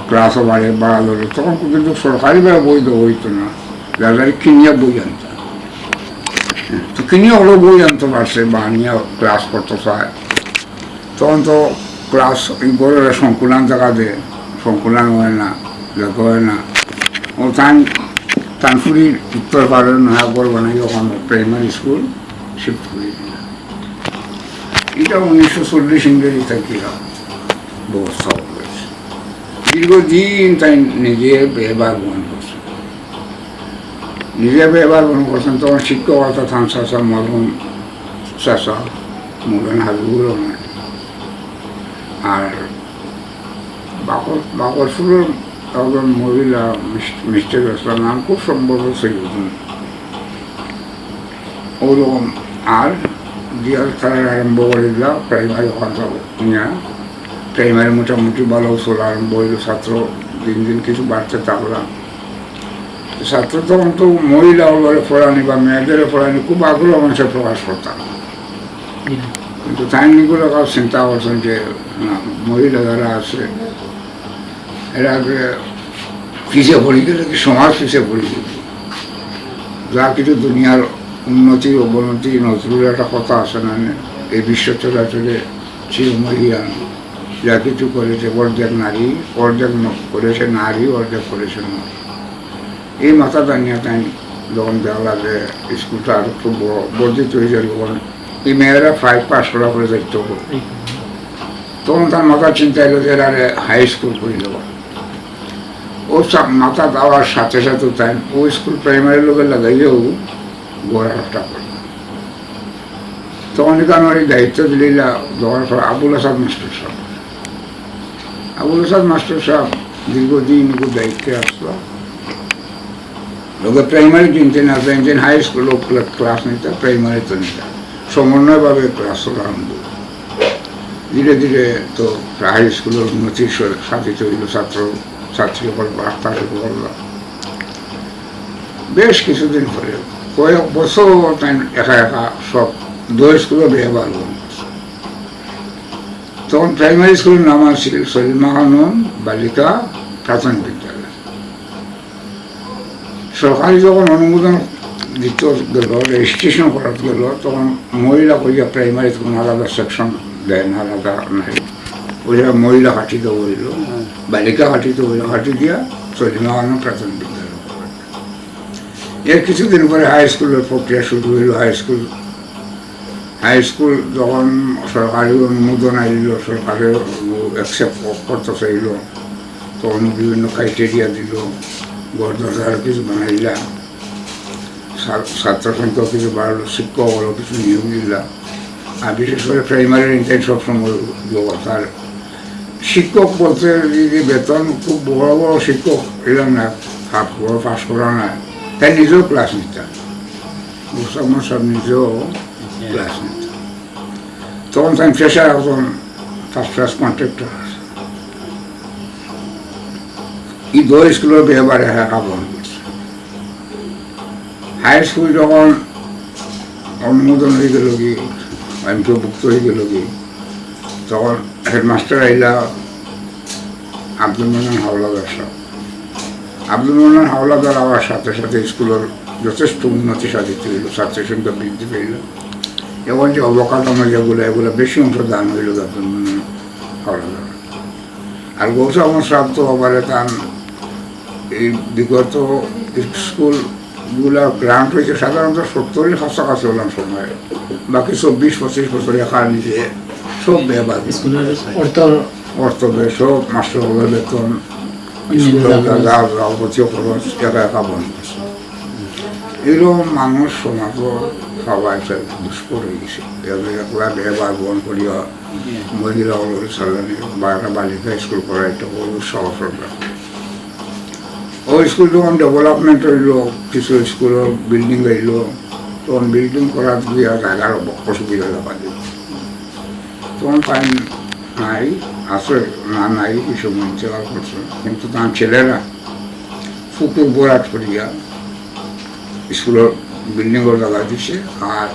ক্লাসও বাড়ে, বাড়া ধরে, তখন কিন্তু সরকারিভাবে বই দেওয়া হইতো না, যারা যারা কিনিয়া বই আনতো। তো কিনিয়া ওরা বই আনতে পারছে বা আনিয়া ক্লাস করতে চায়, তখন তো ক্লাস ওই ঘরের সংকুলান জায়গা দেয়, সংকুলান হয় না, লেখা হয় না। ও তান, তানপুরি উত্তর পাড়ার নয়া ঘর বানাই ওখানে প্রাইমারি স্কুল শিফট করে দিল। এটা উনিশশো চল্লিশ ইংরেজি থেকে ব্যবস্থা হয়েছে। দীর্ঘদিন তাই নিজে ব্যয়ভার বহন করছে। নিজে ব্যয়ভার বহন করছেন, তখন শিক্ষক অর্থাৎ তান চাচা, মরহুম চাচা, মৌলানা হাবিবুর রহমান। আর বাকর, বাকরপুরের একজন মহিলা মিস-, মিস্টেক আসলাম, নাম খুব সম্ভবত সৈয়দুল। ওরকম আর দিয়া তারা আরম্ভ করে দিলা প্রাইমারি ওখান থেকে নিয়া। প্রাইমারি মোটামুটি ভালো চলা আরম্ভ হইল, ছাত্র দিন দিন কিছু বাড়তে থাকলাম। ছাত্র তখন তো মহিলা ওগুলো পড়ানি বা মেয়েদের পড়ানি খুব আগ্রহ মানুষের প্রকাশ করতাম। কিন্তু তাই নিগুলো কাউ চিন্তা করছেন যে না, মহিলা যারা আছে এরা আগে পিছিয়ে পড়ে গেলে কি সমাজ পিছিয়ে পড়ে গেল। যা কিছু দুনিয়ার উন্নতি অবনতি, নজরুলের একটা কথা আছে না, এই বিশ্ব চলাচলে চিরমহিয়ান, যা কিছু করেছে অর্ধেক নারী, অর্ধেক ন-, করেছে নারী, অর্ধেক করেছে নর। এই মাথা জানিয়ে তাই যখন দেখা লাগে স্কুলটা আরো খুব বড়, বর্ধিত হয়ে যায়, তখন এই মেয়েরা ফাইভ পাস করার পরে যাইতো। তখন তার মাথার চিন্তা অইলো যে এরারে হাই স্কুল করি দেওয়া। ও সব মাথাত আওয়ার সাথে সাথে তাইন ও স্কুল প্রাইমারির লগে লাগাইয়াউ গড়ার একটা করল। তখন এখানে ওই দায়িত্ব দিলা দেওয়ার পর আবুল আসাদ মাস্টার সাব। আবুল আসাদ মাস্টার সাব দীর্ঘদিন এগু দায়িত্বে আসলো। লগে প্রাইমারি তিন তিন আছে, তিন তিন হাই স্কুলও ক্লা-, ক্লাস নিতা, প্রাইমারি তো নিতা। সমন্বয়ভাবে ক্লাস চলা আরম্ভ। ধীরে ধীরে তো হাই স্কুলর উন্নতির স-, সাধিত অইল, ছাত্র ছাত্রী অকল আস্তে আস্তে বাড়ল। বেশ কিছুদিন পরে, কয়েক বছর তাইন একা একা সব দুই স্কুলর ব্যয়ভার বহন করছে। তখন প্রাইমারি স্কুলর নাম আছিল সলিমা খানম বালিকা প্রাথমিক বিদ্যালয়। সরকারি যখন অনুমোদন দিত গেল, রেজিস্ট্রেশন করাত গেল, তখন মহিলা করিয়া প্রাইমারিত কোনো আলাদা সেকশন দেয় না, আলাদা নাই। ওই জায়গায় মহিলা কাটি দেওয়া অইল, বালিকা কাটি দেওয়া অইল, কাটি দিয়া সলিমা খানম প্রাথমিক বিদ্যালয়। এর কিছুদিন পরে হাই স্কুলের প্রক্রিয়া শুরু অইল। হাই স্কুল, হাই স্কুল যখন সরকারি অনুমোদন আইল, সরকারে অ্যাকসেপ্ট করতে চাইল, তখন বিভিন্ন ক্রাইটেরিয়া দিল, গড় দরজা আরো কিছু বানাইলা, ছা-, ছাত্র সংখ্যা কিছু বাড়লো, শিক্ষক আরো কিছু নিয়োগ দিলা। আর বিশেষ করে প্রাইমারি ইন্টার্ন সবসময় জগৎ। আর শিক্ষক বলতে এই যে বেতন, খুব বড় বড় শিক্ষক এরা না, হাফ বড় পাস করা না, তাই নিজেও ক্লাস নিতাম। মোস্তাক মোহাম্মদ সাহেব নিজেও ক্লাস নিতাম। তখন তাই ফ্রেশার একজন ফার্স্ট ক্লাস কন্ট্রাক্টর। এই দুই স্কুলর ব্যয়ভার একা বহন করছে। হাই স্কুল যখন অনুমোদন হয়ে গেল কি, অন্তর্ভুক্ত হয়ে গেল কি, তখন হেডমাস্টার আইলা আব্দুল মান্নান হাওলাদার সাহেব। আব্দুল মান্নান হাওলাদার আওয়ার সাথে সাথে স্কুলের যথেষ্ট উন্নতি সাধিত হইল, ছাত্র সংখ্যা বৃদ্ধি পেল। এখন যে অবকাঠামো যেগুলো, এগুলো বেশি অংশ দান হইল আব্দুল মান্নান হাওলাদার। আর গৌস আহমদ সাহেব তো আবার তান এই বিগত স্কুলগুলা গ্রান্ট হয়েছে সাধারণত সত্তরের কাছাকাছি হলাম সময়, বাকি চব্বিশ পঁচিশ বছর একা নিজে সব ব্যবহার। স্কুলের অর্থ অর্থ ব্যয় সব, মাস্টার হলের বেতন, অন্যান্য স্কুলের যা যা যাবতীয় খরচ একা একা বহন করছে। এরকম মানুষ সমাজও সবাই দুষ্কর হয়ে গেছে। এদের একলা ব্যবহার বহন করিয়া মহিলা হল সালানি বা একটা বালিকা স্কুল করা একটা বড় সাহসের ব্যাপার। ওই স্কুল যখন ডেভেলপমেন্ট হইল, কিছু স্কুলের বিল্ডিং হইল, তখন বিল্ডিং করার গিয়া জায়গার অসুবিধা দেখা দিল। তখন টাইম নাই, আছে না নাই, কিছু মঞ্চে আর করছে, কিন্তু তার ছেলেরা পুকুর ভরাট করিয়া স্কুলের বিল্ডিংও জায়গা দিছে, আর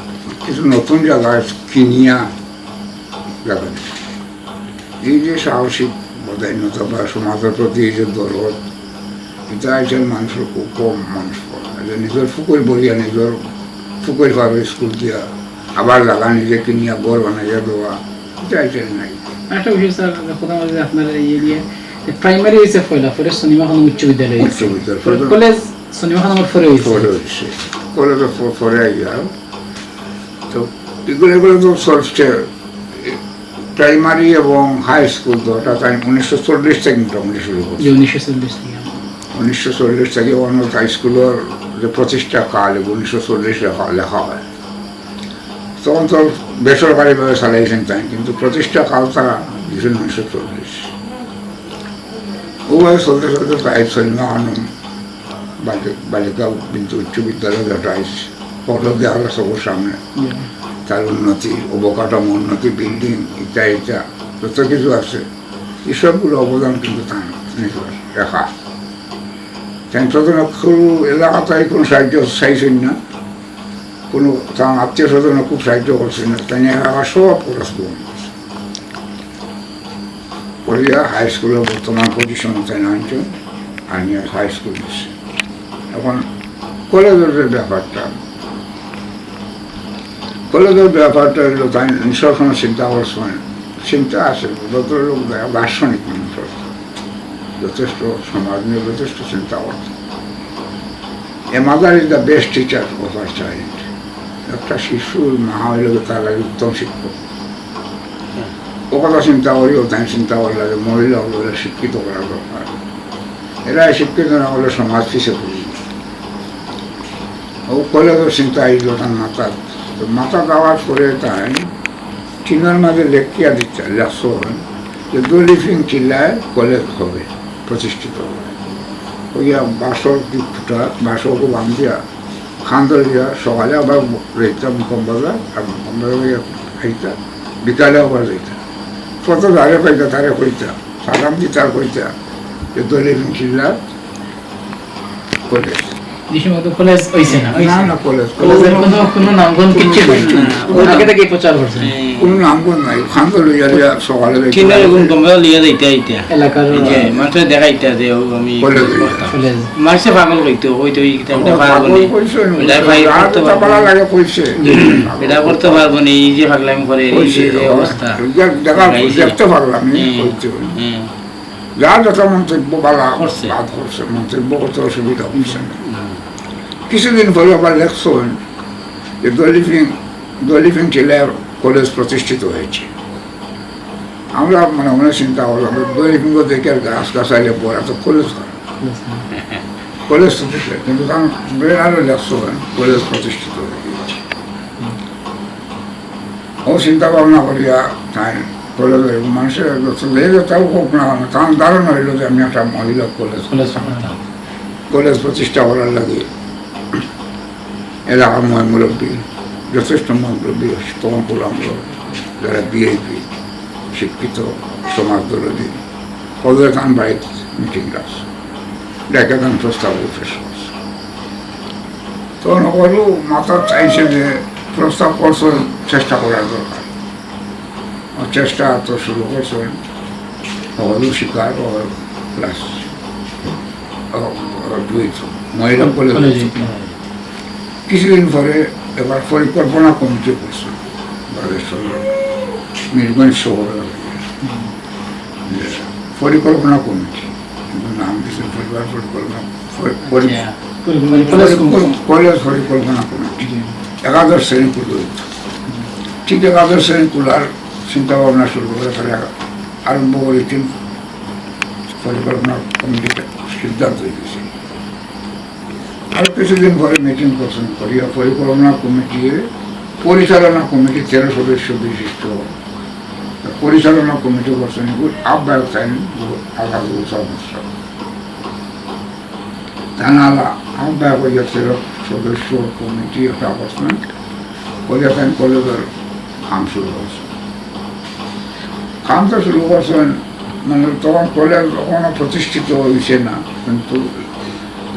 কিছু নতুন জায়গা কিনিয়া জায়গা দিছে। এই যে সাহসিক পদান্যতা বা সমাজের প্রতি এই যে দরদ, এটা একজন মানুষের খুব কম মানুষ পাওয়া যায়। যে নিজের পুকুর ভরিয়া, নিজের পুকুর পাড়ে স্কুল দিয়া, আবার জায়গা নিজে কিনিয়া ঘর বানাইয়া দেওয়া, এটা একজন নাই। একটা বিষয় স্যার, কথা বলতে আপনার এই এরিয়া প্রাইমারি হয়েছে পয়লা, পরে সলিমা খানম উচ্চ বিদ্যালয় হয়েছে। উচ্চ বিদ্যালয়, পরে পরে কলেজ সলিমা খানমর পরে হয়েছে। পরে হয়েছে, কলেজের প-, পরে আইয়া। তো এগুলো, এগুলো তো চলছে, প্রাইমারি এবং হাই স্কুল তো, ওটা তাই উনিশশো চল্লিশ থেকে মোটামুটি শুরু করছে। যে উনিশশো চল্লিশ থেকে। উনিশশো চল্লিশ থেকে অন্য হাই স্কুলের যে প্রতিষ্ঠা কাল, উনিশশো চল্লিশ লেখা, লেখা হয়। তখন তো বেসরকারিভাবে চালাইছেন তাই, কিন্তু প্রতিষ্ঠা কাল তারা দিয়েছেন উনিশশো চল্লিশ। ওভাবে চলতে চলতে প্রায় সলিমা খানম বালি-, বালিকা বিদ্যু-, উচ্চ বিদ্যালয় যেটা আছে, পল্লবী আরো সবর সামনে, তার উন্নতি, অবকাঠামো উন্নতি, বিল্ডিং, ইটা ইটা যত কিছু আছে, এই সবগুলো অবদান কিন্তু তার নিজের লেখা। তাই তখন খুব এলাকাতে কোনো সাহায্য চাইছেন না, কোনো তার আত্মীয় স্বজন খুব সাহায্য করছেন না, তাই এলাকা সব খরচ বহন করছে। করিয়া হাই স্কুলের বর্তমান পজিশন তাই আনছেন, আনিয়া হাই স্কুল দিচ্ছে। এখন কলেজের যে ব্যাপারটা, কলেজের ব্যাপারটা হইলো তাই সবসময় চিন্তা করছেন, চিন্তা আছে, ভদ্রলোক দা-, দার্শনিক মানুষ আর কি। যথেষ্ট সমাজ নিয়ে যথেষ্ট চিন্তা করতেন। A mother is the best teacher of her child. একটা শিশুর মা অইলো গিয়া তার লাগি উত্তম শিক্ষক। অউ কথা চিন্তা করিয়া তাইন চিন্তা করলা যে মহিলা অকলরে শিক্ষিত করা দরকার। এরা শিক্ষিত না অইলে সমাজ পিছে পড়িবো। অউ কলেজর চিন্তা আইলো তান মাথাত। তো মাথাত আওয়ার পরে তাইন টিনর মাঝে লেখিয়া দিতা, লেখছইন যে দলিফিং চিল্লায় কলেজ হবে, প্রতিষ্ঠিত হবে। অইয়া বাঁশর দুই খুটা, বাঁশর বান্ধিয়া খান্দল দিয়া সকালে আবার যাইতা মুকাম বাজার, আর মুকাম বাজার গিয়া খাইতা, বিকালে আবার যাইতা। কত যারে পাইতা তারে কইতা, সালাম দিতা আর কইতা যে দলিফিং চিল্লার কলেজ। যে সময় তো কলেজ অইছে না, না, অইছে না। না, কলেজ, কলেজের কলেজ কোনো, কোনো নামগন্ধ কিচ্ছু নাই। না, ওই আগে থেকে প্রচার করছে। হ্যাঁ। কোনো নামগন্ধ নাই। খান্দল লইয়া লইয়া সকালে যাইতা। চিন্তা করুন, তোমরা লইয়া যাইতা, যাইতা। এলাকার এই যে মানুষে দেখাইতা যে ও আমি কলেজ করতাম। কলেজ। মানুষে পাগল কইতো, কইতো এই কিতাবটা ও পারবো পাগল নি। কইছে, ওটা পাই যা করতে যেটা পারবো ভালো নি। লাগে কইছে। জি। এটা করতে পারবো নি, এই যে পাগলামি করে, এই কইছে, যে, যে ও অবস্থা। যা দেখা, দেখাইছে। দেখতে পারলাম নি, হুম, কইছে। হুম। যা যত মন্তব্য বালা করছে। বাদ করছে, মন্তব্য করতে অসুবিধা হচ্ছে না। হুম। কিছুদিন পরে আবার লেখছইন যে দলিফিং, দলিফিং চিল্লায় কলেজ প্রতিষ্ঠিত হয়েছে। আমরা মনে মনে চিন্তা করলাম, দলিফিং দেখে আর গাছ গাছাইলে বড় তো কলেজ হয়। কলেজ তো ঠিক আছে, কিন্তু তার ব্রেন আরো লেখছে, কলেজ প্রতিষ্ঠিত হয়ে গিয়েছে। ও চিন্তা ভাবনা করিয়া তাই কলেজ, মানুষের যত যে যেটাও হোক না কেন, তার ধারণা হইল যে আমি একটা মহিলা কলেজ কলেজ করতাম। কলেজ প্রতিষ্ঠা করার লাগি এলাকার ময় মুরব্বী, যথেষ্ট ময় মুরব্বী আছে, তখন বললাম, যারা ভিআইপি, শিক্ষিত, সমাজ দরদি, ওদের তান বাড়িত মিটিং ডাকছে, ডেকে তান প্রস্তাব পেশ করছে। তখন ওগুলো মাথার চাইছে যে প্রস্তাব করছে, চেষ্টা করার দরকার। ও চেষ্টা তো শুরু করছে, ওগুলো শিকার, ও ক্লাস, ও, ও দুই তো, মহিলা কলেজ। কলেজ। কিছুদিন পরে এবার পরিকল্পনা কমিটি করছে, বালেশ্বর, মিরগঞ্জ শহরে। হুম। যে পরিকল্পনা কমিটি, কিন্তু নাম দিছে পরিবার পরিকল্পনা, পরি-, পরি-, আচ্ছা, পরিকল্পনা, পরিকল্পনা, কলেজ কমিটি। কলেজ পরিকল্পনা কমিটি। জি। একাদশ শ্রেণী পর্যন্ত। হুম। ঠিক একাদশ শ্রেণী খোলার চিন্তা ভাবনা শুরু করে, তারা আরম্ভ করে তিন পরিকল্পনা কমিটিতে সিদ্ধান্ত হয়ে গেছে। আর কিছুদিন পরে মিটিং করছেন, করিয়া পরিকল্পনা কমিটি, পরিচালনা কমিটি তেরো সদস্য বিশিষ্ট। পরিচালনা কমিটি করছেন এগুলো আহ্বায়ক চাইন আলহাজ গুলশান মোশাররফ। তানা আহ্বায়ক হইয়া তেরো সদস্য কমিটি একটা করছেন, করিয়া তাই কলেজের কাম শুরু করছেন। কাম তো শুরু করছেন, মানে তখন কলেজ এখনো প্রতিষ্ঠিত হয়েছে না, কিন্তু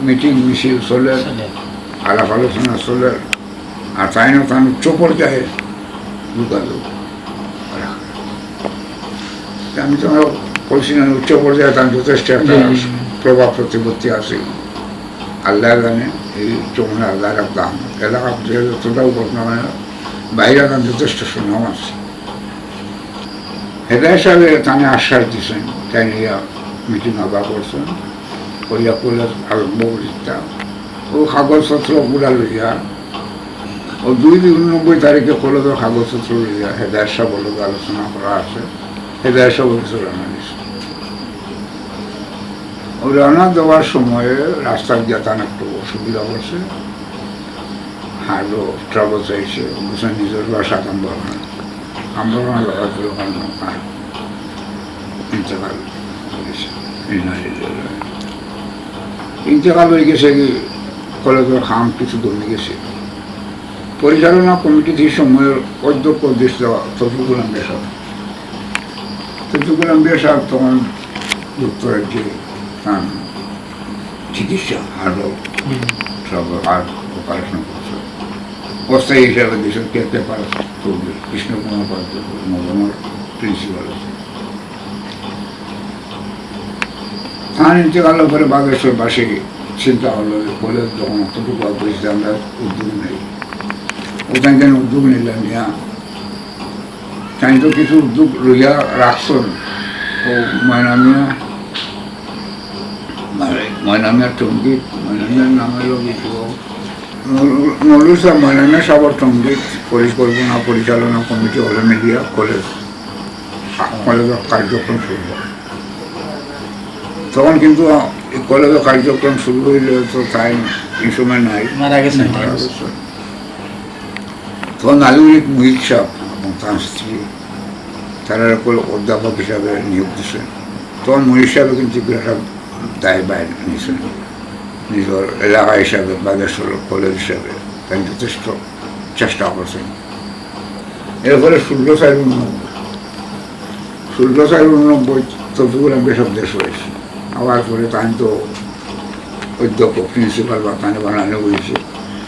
মিটিং মিছিল চলে, চলে। আলাপ আলোচনা চলে, আর তাই না তার উচ্চ পর্যায়ে যোগাযোগ রাখে। আমি তো কইছি না, উচ্চ পর্যায়ে তার যথেষ্ট একটা জি, জি, জি। প্রভাব প্রতিপত্তি আছে। আল্লাহ জানে, এই চমুনা আল্লাহ রাখলাম। এলাকা যে যতটাও ঘটনা হয়, বাইরে তার যথেষ্ট সুনাম আছে। হেদায়ত সাহেবে তানে আশ্বাস দিছেন, তাই নিয়ে মিটিং আবার করছেন, করিয়া কলেজ আরম্ভ করিতা। ও কাগজপত্র গুলা লইয়া, ও দুই দিন নব্বই তারিখে কলেজের কাগজপত্র লইয়া হেদায়ত সাহেব বলে আলোচনা করা আছে, হেদায়ত সাহেব কিছু রওনা দিছে। ও রওনা দেওয়ার সময় রাস্তার গিয়া তান একটু অসুবিধা হচ্ছে, হার্ডও ট্রাবল চাইছে, বুঝছেন, নিজের ভাষা কামড়ানো, কামড়ানো লাগাতে ওখানে আর ইন্তেকাল হয়েছে। ইন্না লিল্লাহি। ইন্তেকাল হয়ে গেছে কি, কলেজের কাম কিছু দমে গেছে। পরিচালনা কমিটি সেই সময়ের অধ্যক্ষ অধ্যক্ষ তৌফিকুল আম্বিয়া সাহেব। তৌফিকুল আম্বিয়া সাহেব তখন যুক্তরাজ্যে তার চিকিৎসা, হার্ট, হুম। সব হার্ট অপারেশন করছে। অস্থায়ী হিসাবে দিয়েছেন কে কে পাল চৌধুরী, কৃষ্ণ কুমার পাল চৌধুরী, মদনর প্রিন্সিপাল আছে। তার ইন্তেকালের পরে বাগেশ্বরবাসী চিন্তা হলো যে কলেজ যখন অতটুকু অবস্থা আমরা উদ্যোগ নেই, ওখান থেকে উদ্যোগ নিলাম নিয়া তাই তো কিছু উদ্যোগ লইয়া রাখছেন। ও ময়না মিয়া, মানে ময়না মিয়ার সঙ্গীত, ময়না মিয়ার নামে লোক কিছু মৌলভী সাব, মৌলানা সাবর সঙ্গে পরিকল্পনা পরিচালনা কমিটি হলে মিলিয়া কলেজ, কলেজর কার্যক্রম শুরু হয়। তখন কিন্তু এই কলেজর কার্যক্রম শুরু হইলে তো তাই এই সময় নাই। মারা গেছেন। মারা গেছেন। তখন আলী মুহিত সাব এবং তার স্ত্রী তারা কল-, অধ্যাপক হিসাবে নিয়োগ দিছেন। তখন মুহিত সাবে কিন্তু বিরাট দায়ভার নিছেন। নিজর এলাকা হিসাবে, বাগেশ্বর কলেজ হিসাবে তাই যথেষ্ট চেষ্টা করছেন। এরপরে ষোলো চার উননব্বই, ষোলো চার উননব্বই তফিকুল আহমদ সাব দেশ হয়েছে। আবার পরে তাই তো অধ্যক্ষ, প্রিন্সিপাল বা তাই বানানো হয়েছে।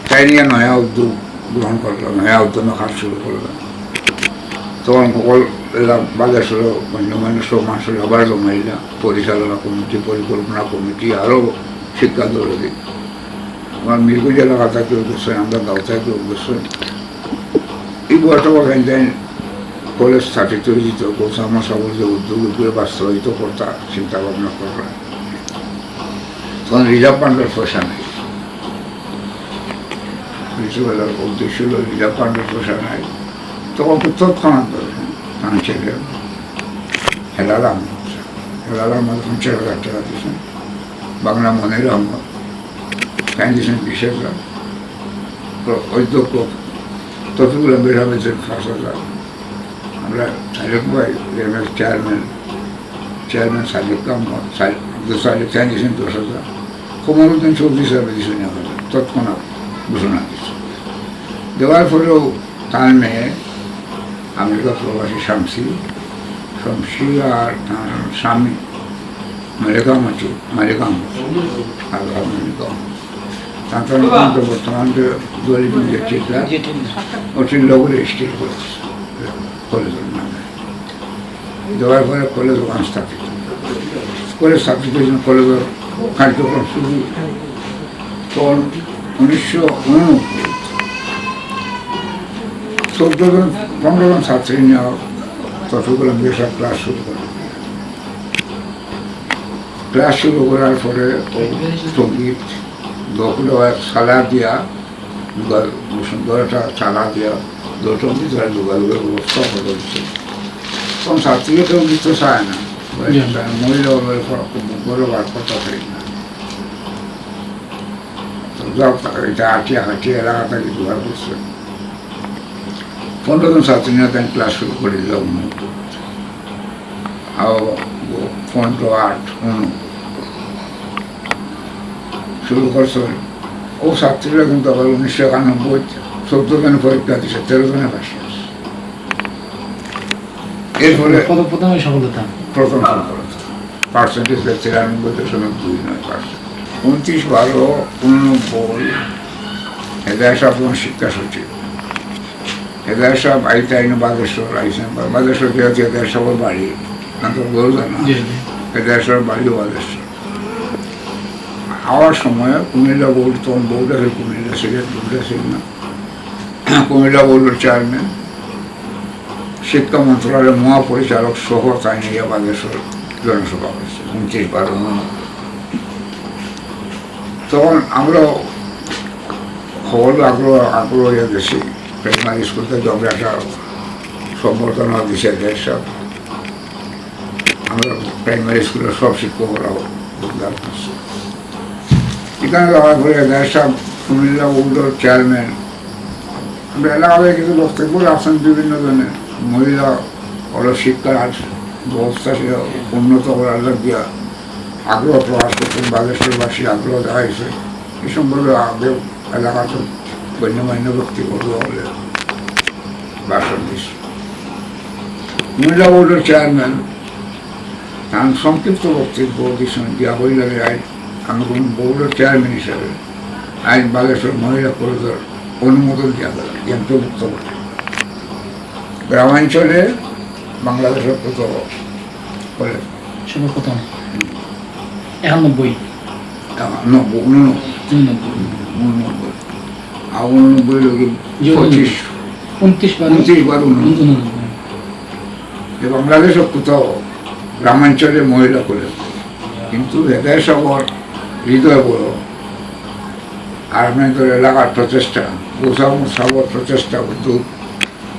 তাই নিয়ে নয়া উদ্যোগ গ্রহণ করলো, নয়া উদ্যমে কাজ শুরু করলো। তখন সকল এলাকা বাগেশ্বর গণ্যমান্য সব মানুষ আবার জমাইলা, পরিচালনা কমিটি, পরিকল্পনা কমিটি, আরও শিক্ষা দরদি। আমার মিরগঞ্জ এলাকা থাকি অগ্রসর, আমরা গাঁও থাকি অগ্রসর। এই বইটা বলেন যে কলেজ স্থাপিত হয়েছিল, গোসামা সাগর যে উদ্যোগ উপরে বাস্তবায়িত করতা চিন্তা ভাবনা করলাম। তখন রিজার্ভ ফান্ডের পয়সা নেই। প্রিন্সিপালের উদ্দেশ্য হলো রিজার্ভ ফান্ডের পয়সা নাই। তখন তো তৎক্ষণাৎ ধরে, আমি ছেলে হেলাল আহমদ, হেলাল আহমদ পঞ্চাশ হাজার টাকা দিয়েছেন। বাংলা মনির আহমদ, তাই দিয়েছেন বিশ হাজার। তো অধ্যক্ষ তফিকুল আহমদ সাহেব দিয়েছেন পাঁচ হাজার। আমরা সালেক ভাই, এম এস চেয়ারম্যান, চেয়ারম্যান সালেক আহমদ, সাল-, আব্দুল সালেক, তাই দিয়েছেন দশ হাজার। কমরুদ্দিন চৌধুরী সাহেব দিয়েছেন এক হাজার, তৎক্ষণাৎ ঘোষণা দিয়েছে। দেওয়ার পরেও তার মেয়ে আমেরিকা প্রবাসী শামসি, শামসি আর তার স্বামী মালিক আহমদ চৌ-, মালিক আহমদ, আর মল্লিক আহমদ। তার বর্তমান যে দলিল যে চিন্তা, ওটির লগরে স্টিল কলেজ, কলেজের নামে। দেওয়ার পরে কলেজ ওখানে স্থাপিত। কলেজ স্থাপিত হয়েছিল, কলেজের কার্যক্রম শুরু। তখন উনিশশো উননব্বই, চোদ্দ জন, পনেরো জন ছাত্রী নিয়ে তফিকুল আহমদ সাহেব ক্লাস শুরু করেন। ক্লাস শুরু করার পরে ও সঙ্গীত দখলে এক চালা দিয়া, দুগা-, সুন্দর একটা চালা দিয়া, দোতন ভিতরে দুগা দুগা ব্যবস্থা করে দিচ্ছে। তখন ছাত্রীরা কেউ দিতে চায় না। জি। মহিলা ওরা বড় বার করতে পারি না। তো যাও, এটা আটিয়া হাটিয়া এলাকা থেকে জোগাড় করছে। পনেরো জন ছাত্রী নিয়ে তাই ক্লাস শুরু করে দিল। আর পনেরো আট, হুম, শুরু করছে। ও ছাত্রীরা কিন্তু আবার উনিশশো একানব্বই চোদ্দ জনে পরীক্ষা দিছে, তেরো জনে পাস করছে। এরপরে প্রথম, প্রথমে সফলতা। প্রথম সফলতা। পার্সেন্টেজ তিরানব্বই দশমিক দুই নয় পার্সেন্ট। উনত্রিশ বারো উননব্বই, হেদায়ত সাহেব তখন শিক্ষা সচিব। হেদায়ত সাহেব আইতে আইন বাদেশ্বর আইছেন, বা-, বাদেশ্বর যেহেতু হেদায়ত সাহেবের বাড়ি, আমি তো বললাম না। জি, জি। হেদায়ত সাহেবের বাড়িও বাদেশ্বর। আওয়ার সময় কুমিল্লা বোর্ড, তখন বোর্ড আছে কুমিল্লা, সিলেট বোর্ড আছে না, কুমিল্লা বোর্ডের চেয়ারম্যান, শিক্ষা মন্ত্রণালয়ের মহাপরিচালক সহ তাই নিয়ে বাদেশ্বর জনসভা হয়েছে উনত্রিশ বারো উননব্বই। তখন আমরা হল আগ্রহ, আগ্রহ হয়ে গেছি। প্রাইমারি স্কুল থেকে আমরা একটা সম্বর্ধনা দিছে দেশ সব। আমরা প্রাইমারি স্কুলের সব শিক্ষকরাও যোগদান করছি। এখানে যাওয়ার পরে দেশ সব কুমিল্লা বোর্ডের চেয়ারম্যান, আমরা এলাকায় কিছু বক্তব্য রাখছেন বিভিন্ন জনে। মহিলা ওরা শিক্ষার ব্যবস্থা সে উন্নত করার লাগিয়া আগ্রহ প্রকাশ করছেন, বাগেশ্বরবাসী আগ্রহ দেখাইছে। এই সম্পর্কে আগে এলাকার গণ্যমান্য ব্যক্তিবর্গ হলে ভাষণ দিছে। মহিলা বোর্ডের চেয়ারম্যান তার সংক্ষিপ্ত বক্তব্য দিচ্ছেন, দিয়া কইলেন, "আজ আমি কোন বোর্ডের চেয়ারম্যান হিসাবে আজ বাগেশ্বর মহিলা কলেজের অনুমোদন দিয়া গেল, এমপিভুক্ত করে।" গ্রামাঞ্চলে বাংলাদেশের প্রথম কলেজ। সর্বপ্রথম। একানব্বই। আহ, নব্বই, উননব্বই। উননব্বই। উননব্বই। আর উননব্বই লোকে জি, পঁচিশ। উননব্বই। উনত্রিশ বারো। উনত্রিশ বারো উননব্বই। উননব্বই। এ বাংলাদেশের কোথাও গ্রামাঞ্চলে মহিলা কলেজ। কিন্তু হেদায়ত সাহেবের হৃদয় বড়। আর আপনার তো এলাকার প্রচেষ্টা, গৌস আহমদ সাহেবর প্রচেষ্টা, উদ্যোগ,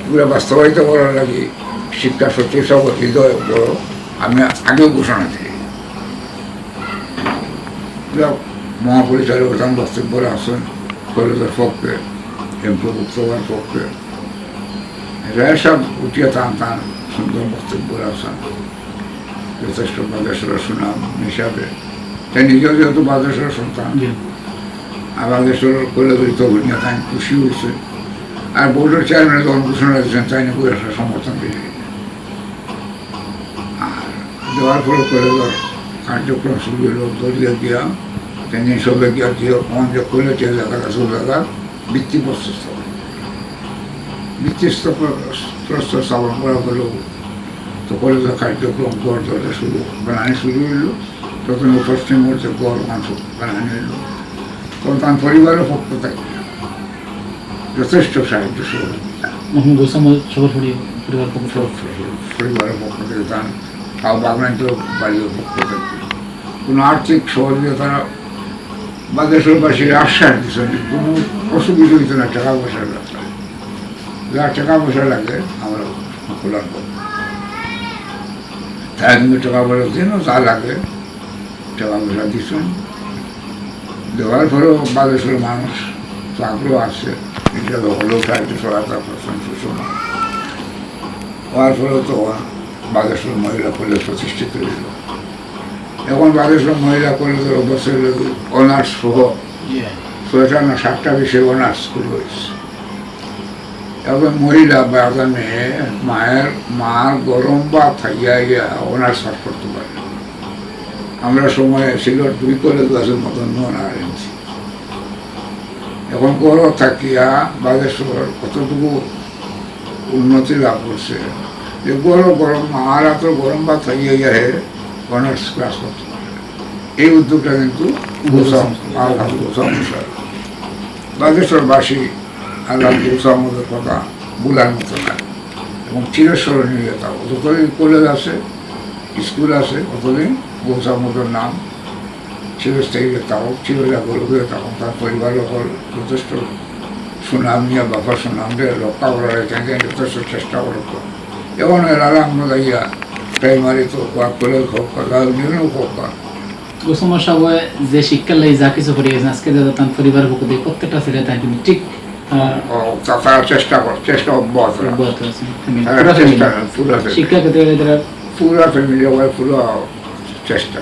এগুলো বাস্তবায়িত করার লাগি শিক্ষা সচিব সাহেব হৃদয় বড় আমি আগেও ঘোষণা দিই। এরা মহাপরিচালক তান বক্তব্য রাখছেন, কলেজের পক্ষে, এমপিভুক্ত হওয়ার পক্ষে। এরা সব উঠিয়া তান তান সুন্দর বক্তব্য রাখছেন। যথেষ্ট বাদেশ্বর সুনাম হিসাবে। তাই নিজেও যেহেতু বাদেশ্বর সন্তান, জি। আর বাদেশ্বর কলেজের তো হইয়া তাই খুশি হয়েছে। আর বোর্ডের চেয়ারম্যান যখন ঘোষণা দিয়েছেন, তাই নাকি একটা সমর্থন দিয়ে দিলেন। আর দেওয়ার পরে কলেজের কার্যক্রম শুরু হলো, দলিয়া দিয়া, তিন দিন সবে গিয়া দিয়ে, ওখান যে কলেজে জায়গা আছে, ওই জায়গা ভিত্তিপ্রস্তর স্থাপন। ভিত্তিপ্রস্তর স্থাপন করা হলো, তো কলেজের কার্যক্রম ঘর দরজা শুরু, বানানি শুরু হইল। প্রথমে পশ্চিম মোড়ে ঘর ওখান সব বানানি হইল। তখন তার পরিবারের পক্ষ থেকে যথেষ্ট সাহায্য সহযোগিতা। মরহুম গৌস আহমদ সাহেবর পরি-, পরিবার পক্ষ থেকে? সব পরি-, পরিবারের পক্ষ থেকে তার, তাও বাগনাইতো বাড়ির পক্ষ থেকে কোনো আর্থিক সহযোগিতা বাদেশ্বরবাসীর আশ্বাস দিচ্ছেন, কোনো অসুবিধা হইতো না টাকা পয়সার ব্যাপারে। যা টাকা পয়সা লাগে আমরা প্রদান করব। তারা কিন্তু টাকা পয়সা দিন, যা লাগে টাকা পয়সা দিচ্ছেন। দেওয়ার পরেও বাদেশ্বর মানুষ তো আগ্রহ আছে, এটা হলেও সাহায্য সহায়তা করছেন সুষমা। হওয়ার পরেও তো বাদেশ্বর মহিলা কলেজ প্রতিষ্ঠিত হইল। এখন বাদেশ্বর মহিলা কলেজের অবস্থা হইল অনার্স সহ ছয়টা না সাতটা বিষয়ে অনার্স স্কুল হয়েছে। এখন মহিলা বা একটা মেয়ে মায়ের, মার গরম ভাত খাইয়া ইয়া অনার্স পাস করতে পারে। আমরা সময় ছিল দুই কলেজ আছে মদন মোহন আর এমসি। এখন ঘরো থাকিয়া বাদেশ্বর কতটুকু উন্নতি লাভ করছে, যে গরম গরম মার হাতে গরম ভাত খাইয়া ইয়া হে অনার্স ক্লাস করতে পারে। এই উদ্যোগটা কিন্তু গৌস আহমদ, আলহাজ গৌস আহমদ সাহেব। বাদেশ্বরবাসী আলহাজ গৌস আহমদের কথা ভুলার মতো না, এবং চিরস্মরণীয় থাকবো। যতদিন কলেজ আছে, স্কুল আছে, ততদিন গৌস আহমদের নাম চিরস্থায়ী থাকবো, চিরজাগরুক থাকবো। তার পরিবার সকল যথেষ্ট সুনাম নিয়ে, বাবার সুনাম দিয়ে রক্ষা করার জন্য যথেষ্ট চেষ্টা করতো। এবং এরা আমরা ইয়া প্রাইমারি তো বা কলেজ হোক, বা বিভিন্ন হোক, গৌস আহমদ সাহেব যে শিক্ষার লাগি যা কিছু করে গেছেন, আজকে দাদা তার পরিবারের পক্ষ থেকে প্রত্যেকটা ছেলে তার কিন্তু ঠিক, আহ, ও, তা-, তারা চেষ্টা কর, চেষ্টা অব্যাহত রাখে। অব্যাহত আছে। Family, তারা পুরা চেষ্টা, family। পুরা family। শিক্ষা ক্ষেত্রে তারা পুরা family, ওই পুরা চেষ্টা।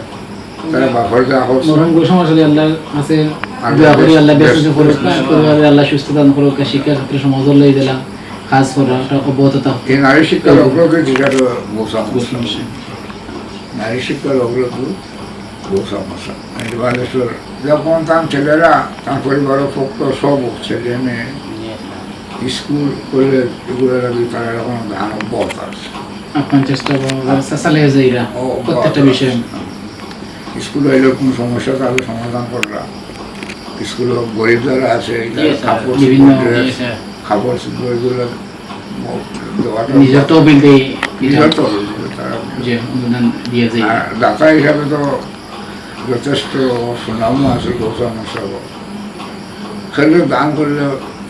তারা বাপর যা হোক। মরহুম গৌস আহমদ সাহেব আল্লাহর কাছে আর দোয়া করি, বেশ, আল্লাহ বেশ, বেশ, বেশ। পরিবারে আল্লাহ সুস্থ দান করুক, শিক্ষা ক্ষেত্রে সমাজের লাগি দিলা কাজ করা, এটা অব্যাহত থাকুক। এই নারী শিক্ষার অগ্রগতি যেটা তো গৌস আহমদ। গৌস আহমদ সাহেব। নারী শিক্ষার অগ্রগতি গৌস আহমদ সাহেব। এই বাদেশ্বর যখন তার ছেলেরা, তার পরিবারের পক্ষ সব ছেলে মেয়ে, স্কুল, কলেজ, এগুলো লাগি তারা এখন ধান অব্যাহত আছে। আপনার চেষ্টা করা, হ্যাঁ। চা-, চালিয়ে যাইরা, ও, অব্যাহত প্রত্যেকটা আছে। বিষয়ে। স্কুল হইলে কোনো সমস্যা তাহলে সমাধান কররা। স্কুল গরিব যারা আছে, এই জি, স্যার। কাপড়, বিভিন্ন, চোপড়, dress, জি, স্যার। কাপড় চোপড় এগুলো দেওয়াটা নিজের তহবিল দিয়ে নিজের তহবিল দিয়ে তারা যে অনুদান দিয়ে যায়। আর দাতা হিসাবে তো যথেষ্ট সুনামও আছে গৌস আহমদ সাহেব। খেলে দান করলে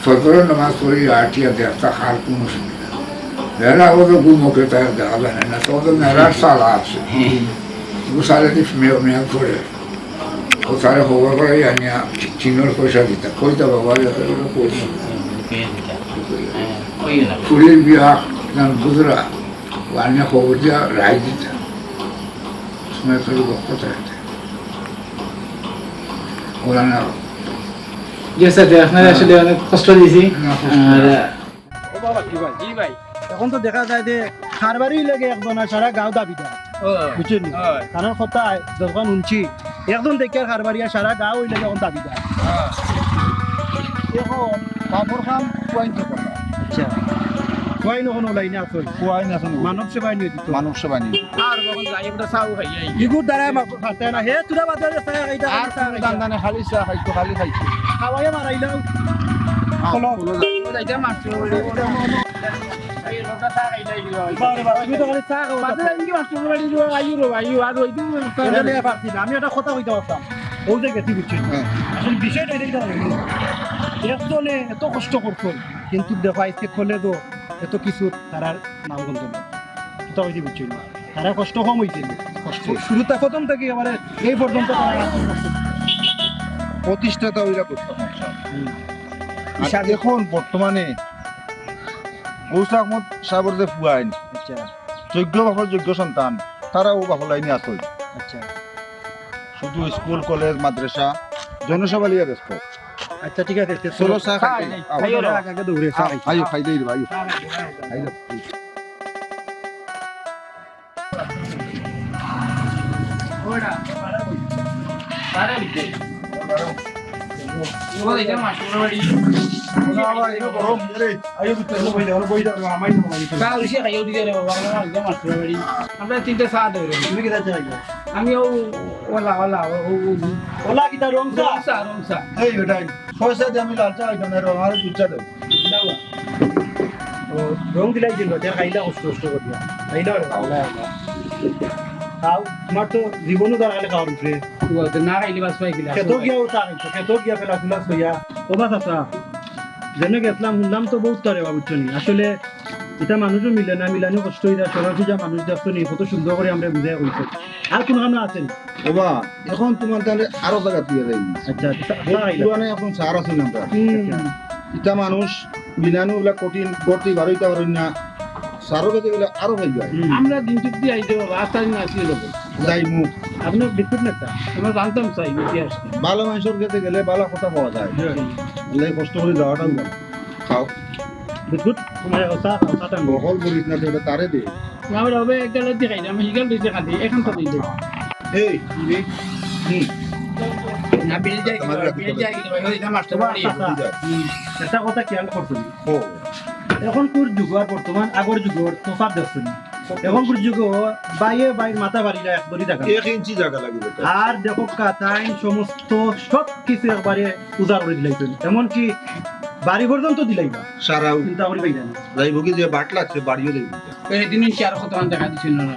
ফজরের নামাজ পড়ি আটিয়া দেখতা আর কোনো অসুবিধা। এরা ওদের ঘুমোকে তাই দেখা যায় না, তো ওদের মেলার সালা আছে। হুম। গুসালে দিস মেয়ে, মেয়ে পড়ে। ও তারে খবর করে আনিয়া চিনর পয়সা দিতা। কইতা বাবা, এত বড় পয়সা। হুম, হুম, হুম, হুম। হ্যাঁ, ওই না। ফুলির বিয়া, নাম বুঝরা, ও আনিয়া খবর দিয়া রায় দিতা। সময় করে বক্তা থাকে। ওরা না। জি স্যার, যে আপনারা হ্যাঁ। আসলে অনেক কষ্ট দিয়েছি। না, কষ্ট আর না। ও বাবা, কি ভাই? জি ভাই। এখন তো দেখা যায় যে কারবারি লাগে একজন আর সারা গাঁও দাবিদার। ও, বুঝছেন নি? হয়। কারণ কথা যখন শুনছি, একজন দেখিয়ার কারবারি আর সারা গাঁও হইলে যখন দাবিদার। হ্যাঁ। এখন বাপর কাম পুয়াইন তো করা। আচ্ছা। পুয়াইন এখন ওলাই না আসল। পুয়াইন এখন ওলাই। মানব সেবায় নিয়োজিত। মানব সেবায় নিয়োজিত। আর যখন যাই আমরা চাও খাই আই। ইগুর দ্বারাই মাপ খাতে না। হে, তোরা বাদে চা খাইতা, আর চা কোনো খাইতা। ধান্দা নাই, খালি চা খাইতো, খালি খাইতো। খাওয়াইয়া মারাইলাম। হ্যাঁ, চলো। চলো যাই। যাইতে মারছো। বারে বারে, তুমি তো খালি চা খাও। বাদে যাই কি মারছো, বাড়ি যাও, আইও রে ভাই, আর ওই দিন এটা নিয়ে পারছি না, আমি একটা কথা কইতে পারতাম। ও যে গেছি, বুঝছো? হ্যাঁ। আসলে বিষয়টা এটা কি জানো? একজনে এত কষ্ট করছইন, কিন্তু দেখো আজকে কলেজও এত কিছু তারার নাম গুনতে না। কিতা অইছে, বুঝছো না? তারা কষ্ট কম অইছে না। কষ্ট শুরুটা প্রথম থাকি এবারে এই পর্যন্ত তারা প্রতিষ্ঠাতা অইরা করতে পারছে। হুম। আর এখন বর্তমানে গৌস আহমদ সাহেবর যে ফুয়াইন, আচ্ছা। যোগ্য বাপর যোগ্য সন্তান, তারাও বাপর লাইনে আছে। আচ্ছা। শুধু স্কুল, কলেজ, মাদ্রাসা, জনসভা লইয়া ব্যস্ত। আচ্ছা, ঠিক আছে, তে চলো, চলো। চা খাই, খাই, আও। খাই, আগে, আগে দৌড়ে, চা আও, খাই। আইও, খাই দেই রে ভাই, আইও। খাই দেই। আমরা তিনটা চা দেবো। তুমি কি যাচ্ছ? আমি ও, ওলা, ওলা, ও, ও, ও। ওলা কিতা রং চা? রং চা, রং চা। এই বেটাই, পয়সা দিয়ে আমি লাল চা খাইতাম না, রং আর দুধ চা দেবো। ও, রং দিলাই দিল, যা খাইলা কষ্ট কষ্ট করিয়া। খাইলা রে, খাইলা রে। খাও, তোমার তো জীবনও তার খালি খাওয়ার উপরে। ও, তো না খাইলে বাস পাই কিলা? খেতো গিয়া ও চা খাইতো, খেতো গিয়া ফেলা ফুলা সইয়া। ও বাস আসা, যেন গেছিলাম, শুনলাম তো বহুত তারে বাবু চনি। আসলে এটা মানুষও মিলে না, মিলানি কষ্ট হয়ে যায়। সরাসরি যা মানুষ দেখতো নি, কত সুন্দর করে আমরা বুঝাই কইছে। আর কোনো কামনা আছে না? ওবা, এখন তোমার তাহলে আরো জায়গা তুই যাই। আচ্ছা, আচ্ছা, আচ্ছা, আচ্ছা। পুরানো এখন সার আছে না আমরা। হুম। আচ্ছা। ইটা মানুষ মিলানো ওগুলা কঠিন, করতে বারইতে পারেন না। সারও গেছে গেলে আরো হয়ে যায়। হুম। আমরা দিন চুক্তি আইতে পারবো, আস্তে দিন আসিয়ে দেবো। যাই মুখ। আপনি বিদ্যুৎ নেতা, আমরা জানতাম চাই ইতিহাস। ভালো মানুষের গেছে গেলে ভালো কথা পাওয়া যায়। হুম। আল্লাহ কষ্ট করে যাওয়াটাও ভালো। খাও। বিদ্যুৎ, তোমার ওসা, ওসাটা নেই। বহল করিস না, তুই ওটা তারে দে। না, ওরা হবে এক গালে দিয়ে খাই, আমি হিগাল দিতে খালি, এখন তো দিতে। এই, হুম। না, বিল যাই, আমার বিল যাই, ভাই, ওই যে মাস্টার বাড়ি। আচ্ছা, আচ্ছা। হুম। একটা কথা খেয়াল করছো নি? ও। এখনকুর যুগ আর বর্তমান আগর যুগর তফাৎ দেখছো নি? এখনকুর যুগ বাইয়ে বাইর মাথা বাড়িরা এক দড়ি জায়গা। এক ইঞ্চি জায়গা লাগে বেটা। আর দেখো কাতাইন সমস্ত সব কিছু একবারে উজাড় করে দিলাইছেন, এমনকি বাড়ি পর্যন্ত দিলাইবা। সারাও চিন্তা করি পাইলা না। যাইব কি যে বাট লাগছে, বাড়িও যাইব। এই দিন কি আর কত দেখা দিছিল না?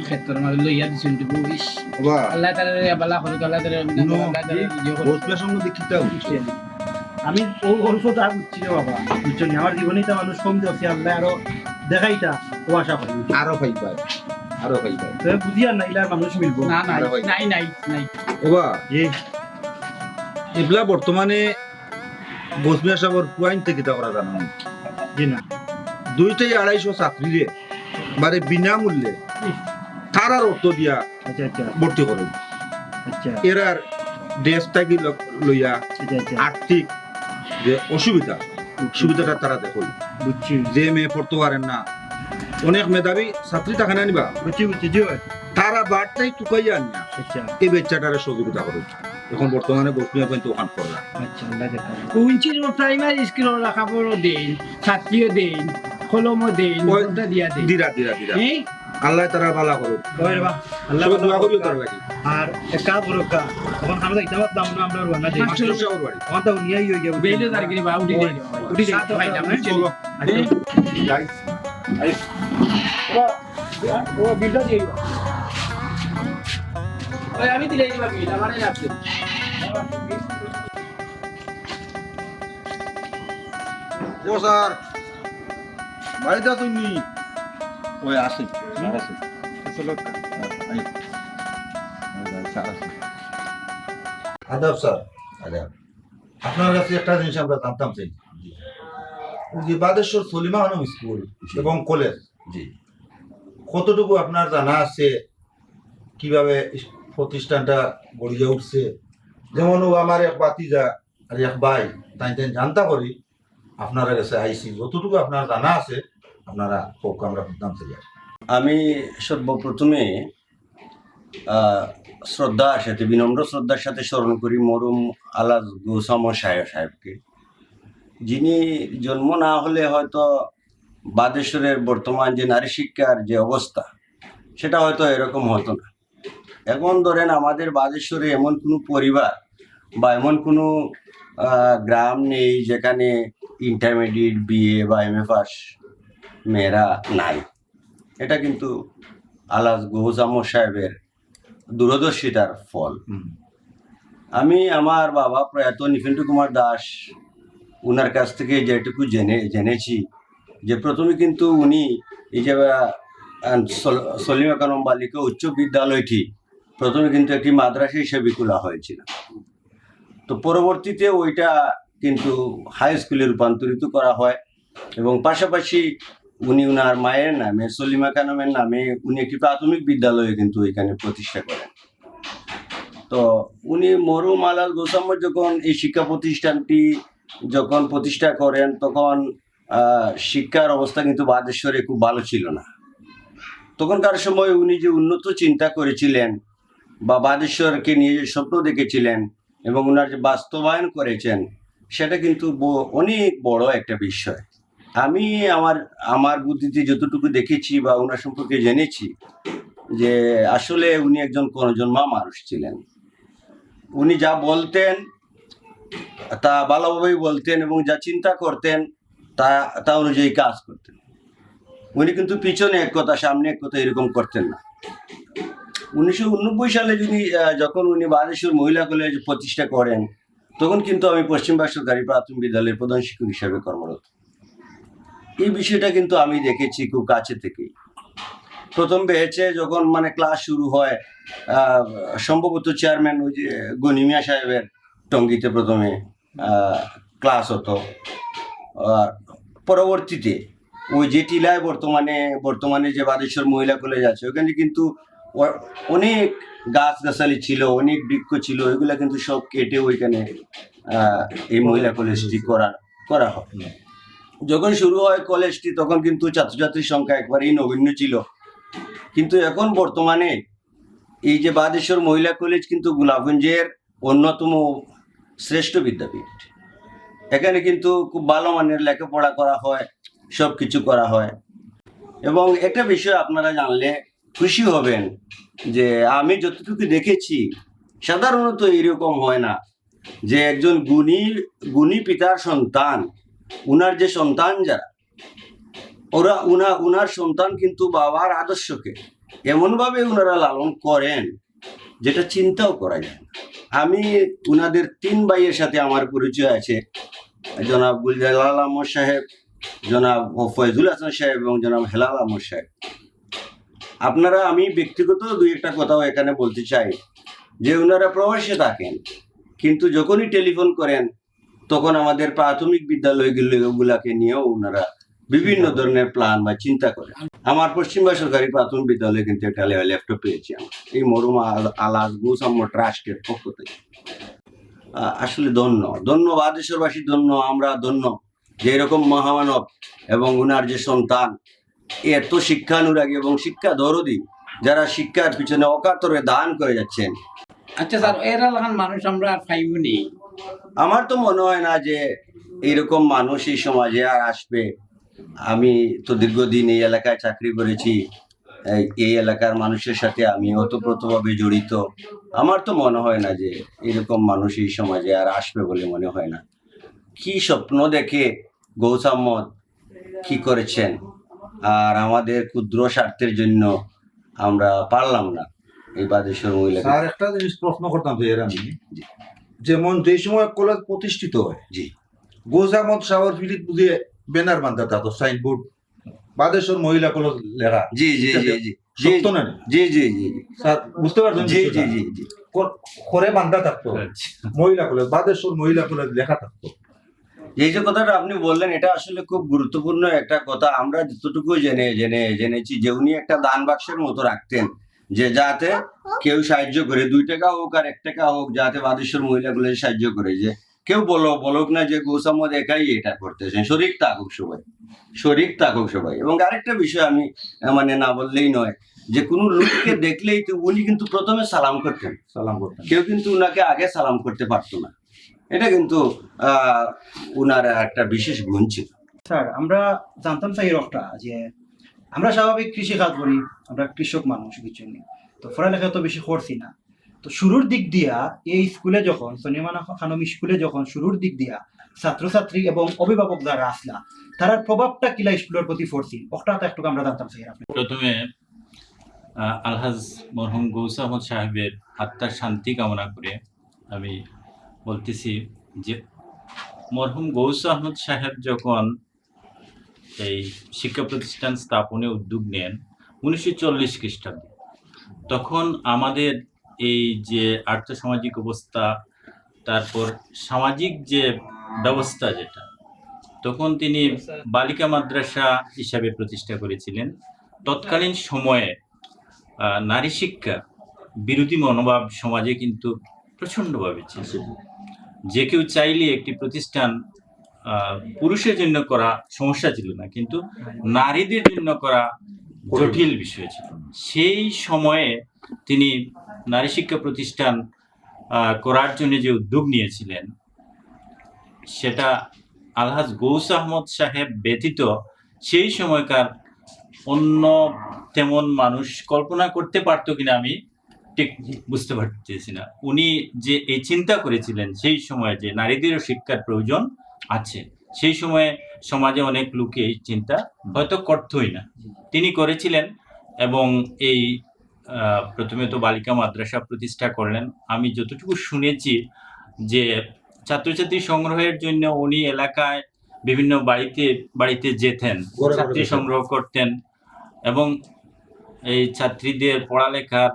ক্ষেত্রের মাঝে লইয়া দিছেন তো বইস। বাবা। আল্লাহ তাআলা রে বালা করুক, আল্লাহ তাআলা রে হুনো, আল্লাহ তাআলা রে ইয়ে করুক। বসবে সঙ্গে দেখিতে হবে। আমি ও অল্প যা বুঝছি রে বাবা, বুঝছো নি? আমার জীবনে তো মানুষ কম দিয়েছে, আল্লাহ আরো দেখাইতা, ও আশা করি। আরো পাইবা, আরো পাইবা। তো বুঝি আর না, ইলা মানুষ মিলবো। না, না, আরো পাইবা। নাই, নাই, নাই। ওবা, জি। এবলা বর্তমানে বসমিয়া সাহেবর পুয়াইন থেকে কিতা করা জানো নি? জি না। দুইটাই আড়াইশো ছাত্রীরে বারে বিনামূল্যে ইস। তারার অর্থ দিয়া আচ্ছা, আচ্ছা। ভর্তি করে। আচ্ছা। এরার ড্রেস থাকি ল-, লইয়া আচ্ছা, আচ্ছা। আর্থিক যে অসুবিধা, বুঝছি। সুবিধাটা তারা দেখো। বুঝছি। যে মেয়ে পড়তে পারেন না, অনেক মেধাবী ছাত্রী থাকে না নিবা? বুঝছি, বুঝছি, জি ভাই। তারা বার্তাই তুকাইয়া আনিয়া আচ্ছা। এই বাচ্চাটারে সহযোগিতা করে। এখন বর্তমানে বসমিয়া কিন্তু ওখান করলা। আচ্ছা, আল্লাহ দেখা। কুঞ্চির প্রাইমারি স্কুল ওরা কাপড়ও দেন, ছাত্রীও দেন, কলমও দেন, ওই ওটা দিয়া দেন। দিরা, দিরা, দিরা। হ্যাঁ? আল্লাহ তারা বালা করুক। ওই রে বা, আল্লাহ সবাই বালা দোয়া করিও করুক। তার লাগি। আর এক কাজ করো কা, তখন আমরা যাইতে পারতাম না, আমরা রওনা দিই। মাস্টার সাহেব বাড়ি। আমার তো উনিয়াই হয়ে যাবে। বেইলে তার গিরি বা, উঠি যাই। উঠি যাই। সাথে ভাই, আমরা চলো। আচ্ছা। যাই। আই। ওরা, ওরা বিলটা দিয়ে দিবা। ওই আমি দিলে দিবা বিল, আমার এই লাগছে। ও স্যার, বাড়িতে আছেন নি? ওই আছে, স্যার আছে। চলো। হ্যাঁ, এই। ওই স্যার আছে। আদাব স্যার। আদাব। আপনার কাছে একটা জিনিস আমরা জানতাম চাই। জি। ওই যে বাদেশ্বর সলিমা খানম স্কুল জি। এবং কলেজ, জি। কতটুকু আপনার জানা আছে, কিভাবে ইস-, প্রতিষ্ঠানটা গড়িয়া উঠছে? যেমন ও আমার এক ভাতিজা আর এক ভাই, তাই তাই জানতা করি, আপনারা গেছে আইছি, যতটুকু আপনার জানা আছে, আপনারা হোক, আমরা বুঝতাম চাই আর। আমি সর্বপ্রথমে, আহ, শ্রদ্ধার সাথে, বিনম্র শ্রদ্ধার সাথে স্মরণ করি মরহুম আলাজ গৌসাম শাহ সাহেবকে, যিনি জন্ম না হলে হয়তো বাদেশ্বরের বর্তমান যে নারী শিক্ষার যে অবস্থা, সেটা হয়তো এরকম হতো না। এখন ধরেন, আমাদের বাদেশ্বরে এমন কোনো পরিবার বা এমন কোনো, আহ, গ্রাম নেই যেখানে ইন্টারমিডিয়েট, বিএ বা এমএ পাস মেয়েরা নাই। এটা কিন্তু আলাজ গৌস আহমদ সাহেবের দূরদর্শিতার ফল। হুম। আমি আমার বাবা প্রয়াত নৃপেন্দ্র কুমার দাস, ওনার কাছ থেকে যেটুকু জেনে জেনেছি, যে প্রথমে কিন্তু উনি এই যে আহ, আহ, সল- সলিমা খানম বালিকা উচ্চ বিদ্যালয়টি প্রথমে কিন্তু একটি মাদ্রাসা হিসেবে খোলা হয়েছিল। তো পরবর্তীতে ওইটা কিন্তু হাই স্কুলে রূপান্তরিত করা হয় এবং পাশাপাশি উনি ওনার মায়ের নামে, সলিমা খানমের নামে, উনি একটি প্রাথমিক বিদ্যালয় কিন্তু এখানে প্রতিষ্ঠা করেন। তো উনি, মরহুম আলহাজ গৌস আহমদ যখন এই শিক্ষা প্রতিষ্ঠানটি যখন প্রতিষ্ঠা করেন, তখন আহ, শিক্ষার অবস্থা কিন্তু বাদেশ্বরে খুব ভালো ছিল না। তখনকার সময় উনি যে উন্নত চিন্তা করেছিলেন বা বাদেশ্বরকে নিয়ে যে স্বপ্ন দেখেছিলেন এবং ওনার যে বাস্তবায়ন করেছেন, সেটা কিন্তু ব- অনেক বড় একটা বিষয়। আমি আমার আমার বুদ্ধিতে যতটুকু দেখেছি বা ওনার সম্পর্কে জেনেছি, যে আসলে উনি একজন কর্মজন্মা মানুষ ছিলেন। উনি যা বলতেন, তা ভালোভাবেই বলতেন এবং যা চিন্তা করতেন, তা তা অনুযায়ী কাজ করতেন। উনি কিন্তু পিছনে এক কথা, সামনে এক কথা এরকম করতেন না। উনিশশো উননব্বই সালে যিনি, আহ, যখন উনি বাদেশ্বর মহিলা কলেজ প্রতিষ্ঠা করেন, তখন কিন্তু আমি পশ্চিমবাগ সরকারি প্রাথমিক বিদ্যালয়ের প্রধান শিক্ষক হিসাবে কর্মরত। এই বিষয়টা কিন্তু আমি দেখেছি খুব কাছে থেকে। প্রথম ব্যাচে যখন মানে ক্লাস শুরু হয়, আহ, সম্ভবত চেয়ারম্যান ওই যে গনি মিয়া সাহেবের টঙ্গীতে প্রথমে আহ, ক্লাস হতো। আর পরবর্তীতে ওই যে টিলায় বর্তমানে বর্তমানে যে বাদেশ্বর মহিলা কলেজ আছে, ওখানে কিন্তু অ- অনেক গাছগাছালি ছিল, অনেক বৃক্ষ ছিল, ওইগুলা কিন্তু সব কেটে ওইখানে আহ, এই মহিলা কলেজটি করা করা হয়। যখন শুরু হয় কলেজটি, তখন কিন্তু ছাত্রছাত্রীর সংখ্যা একবারেই নগণ্য ছিল। কিন্তু এখন বর্তমানে এই যে বাদেশ্বর মহিলা কলেজ কিন্তু গোলাপগঞ্জের অন্যতম শ্রেষ্ঠ বিদ্যাপীঠ। এখানে কিন্তু খুব ভালো মানের লেখাপড়া করা হয়, সব কিছু করা হয়। এবং একটা বিষয় আপনারা জানলে খুশি হবেন, যে আমি যতটুকু দেখেছি, সাধারণত এরকম হয় না যে একজন গুণী গুণী পিতার সন্তান, উনার যে সন্তান যারা, ওরা উনা উনার সন্তান কিন্তু বাবার আদর্শকে এমনভাবে ওনারা লালন করেন, যেটা চিন্তাও করা যায় না। আমি উনাদের তিন ভাইয়ের সাথে আমার পরিচয় আছে, জনাব গুলজালাল আহমদ সাহেব, জনাব ফয়জুল হাসান সাহেব এবং জনাব হেলাল আহমদ সাহেব। আপনারা, আমি ব্যক্তিগত দুই একটা কথাও এখানে বলতে চাই, যে ওনারা প্রবাসে থাকেন, কিন্তু যখনই টেলিফোন করেন, তখন আমাদের প্রাথমিক বিদ্যালয়গুলোগুলাকে নিয়েও ওনারা বিভিন্ন ধরনের প্ল্যান বা চিন্তা করেন। আমার পশ্চিমবাগ সরকারি প্রাথমিক বিদ্যালয়ে কিন্তু একটা লে- ল্যাপটপ পেয়েছি আমরা, এই মরহুম আল- আলহাজ গৌস আহমদ ট্রাস্টের পক্ষ থেকে। আ- আসলে ধন্য, ধন্য বাদেশ্বরবাসী, ধন্য, আমরা ধন্য যে এরকম মহামানব এবং ওনার যে সন্তান, এত শিক্ষানুরাগী এবং শিক্ষা দরদি, যারা শিক্ষার পিছনে অকাতরে দান করে যাচ্ছেন। আচ্ছা স্যার, এরা লাখান মানুষ আমরা আর পাইবো নি? আমার তো মনে হয় না যে এরকম মানুষ এই সমাজে আর আসবে। আমি তো দীর্ঘদিন এই এলাকায় চাকরি করেছি, এই- এই এলাকার মানুষের সাথে আমি ওতপ্রোতভাবে জড়িত। আমার তো মনে হয় না যে এরকম মানুষ এই সমাজে আর আসবে বলে মনে হয় না। কি স্বপ্ন দেখে গৌস আহমদ কি করেছেন, আর আমাদের ক্ষুদ্র স্বার্থের জন্য আমরা পারলাম না এই বাদেশ্বর মহিলা। স্যার, একটা জিনিস প্রশ্ন করতাম যে এর আমি, জি। যেমন যে সময় কলেজ প্রতিষ্ঠিত হয়, জি। গৌস আহমদ সাহেবের পিঠিত বুঝে ব্যানার বান্ধা থাকতো, সাইনবোর্ড, বাদেশ্বর মহিলা কলেজ লেখা। জি, জি, জি, জি। জি, সত্য না? জি, জি, জি, জি। স্যার, বুঝতে পারছেন জি, বিষয়টা? জি, জি, জি। কর-, করে বান্ধা থাকতো। আচ্ছা। মহিলা কলেজ, বাদেশ্বর মহিলা কলেজ লেখা থাকতো। এই যে কথাটা আপনি বললেন, এটা আসলে খুব গুরুত্বপূর্ণ একটা কথা। আমরা যতটুকু জেনে, জেনে, জেনেছি যে উনি একটা দান বাক্সের মতো রাখতেন, যে যাতে কেউ সাহায্য করে, দুই টাকা হোক আর এক টাকা হোক, যাতে বাদেশ্বর মহিলা কলেজে সাহায্য করে, যে কেউ বলো, বলুক না যে গৌস আহমদ একাই এটা করতেছেন, শরিক থাকুক সবাই, শরিক থাকুক সবাই। এবং আরেকটা বিষয় আমি, আহ, মানে না বললেই নয়, যে কোনো লোককে দেখলেই তো উনি কিন্তু প্রথমে সালাম করতেন, সালাম করতেন। কেউ কিন্তু উনাকে আগে সালাম করতে পারতো না। এটা কিন্তু আহ, উনার একটা বিশেষ গুণ ছিল। স্যার, আমরা জানতাম চাই একটা যে আমরা স্বাভাবিক কৃষি কাজ করি, আমরা কৃষক মানুষ, বুঝছেন নি? তো পড়ালেখা তো বেশি করছি না। তো শুরুর দিক দিয়া এই স্কুলে যখন, সলিমা খানম স্কুলে যখন শুরুর দিক দিয়া ছাত্রছাত্রী এবং অভিভাবক যারা আসলা, তারার প্রভাবটা কিলা স্কুলের প্রতি পড়ছিল, ওটা তো একটু আমরা জানতাম চাই আপনি। প্রথমে, আহ, আলহাজ মরহুম গৌস আহমদ সাহেবের আত্মার শান্তি কামনা করে আমি বলতেছি যে মরহুম গৌস আহমদ সাহেব যখন এই শিক্ষা প্রতিষ্ঠান স্থাপনে উদ্যোগ নেন উনিশশো চল্লিশ খ্রিস্টাব্দে, তখন আমাদের এই যে আর্থসামাজিক অবস্থা, তারপর সামাজিক যে ব্যবস্থা যেটা, তখন তিনি বালিকা মাদ্রাসা হিসাবে প্রতিষ্ঠা করেছিলেন। তৎকালীন সময়ে আহ, নারী শিক্ষা বিরোধী মনোভাব সমাজে কিন্তু প্রচণ্ডভাবে ছিল। যে কেউ চাইলে একটি প্রতিষ্ঠান আহ, পুরুষের জন্য করা সমস্যা ছিল না, কিন্তু নারীদের জন্য করা জটিল বিষয় ছিল। সেই সময়ে তিনি নারী শিক্ষা প্রতিষ্ঠান আহ, করার জন্য যে উদ্যোগ নিয়েছিলেন, সেটা আলহাজ গৌস আহমদ সাহেব ব্যতীত সেই সময়কার অন্য তেমন মানুষ কল্পনা করতে পারতো কিনা আমি ঠিক বুঝতে পারতেছি না। উনি যে এই চিন্তা করেছিলেন সেই সময়ে যে নারীদেরও শিক্ষার প্রয়োজন আছে, সেই সময়ে সমাজে অনেক লোকে এই চিন্তা হয়তো করতই না, তিনি করেছিলেন। এবং এই আহ, প্রথমে তো বালিকা মাদ্রাসা প্রতিষ্ঠা করলেন। আমি যতটুকু শুনেছি যে ছাত্রছাত্রী সংগ্রহের জন্য উনি এলাকায় বিভিন্ন বাড়িতে বাড়িতে যেতেন, ছাত্রী সংগ্রহ করতেন এবং এই ছাত্রীদের পড়ালেখার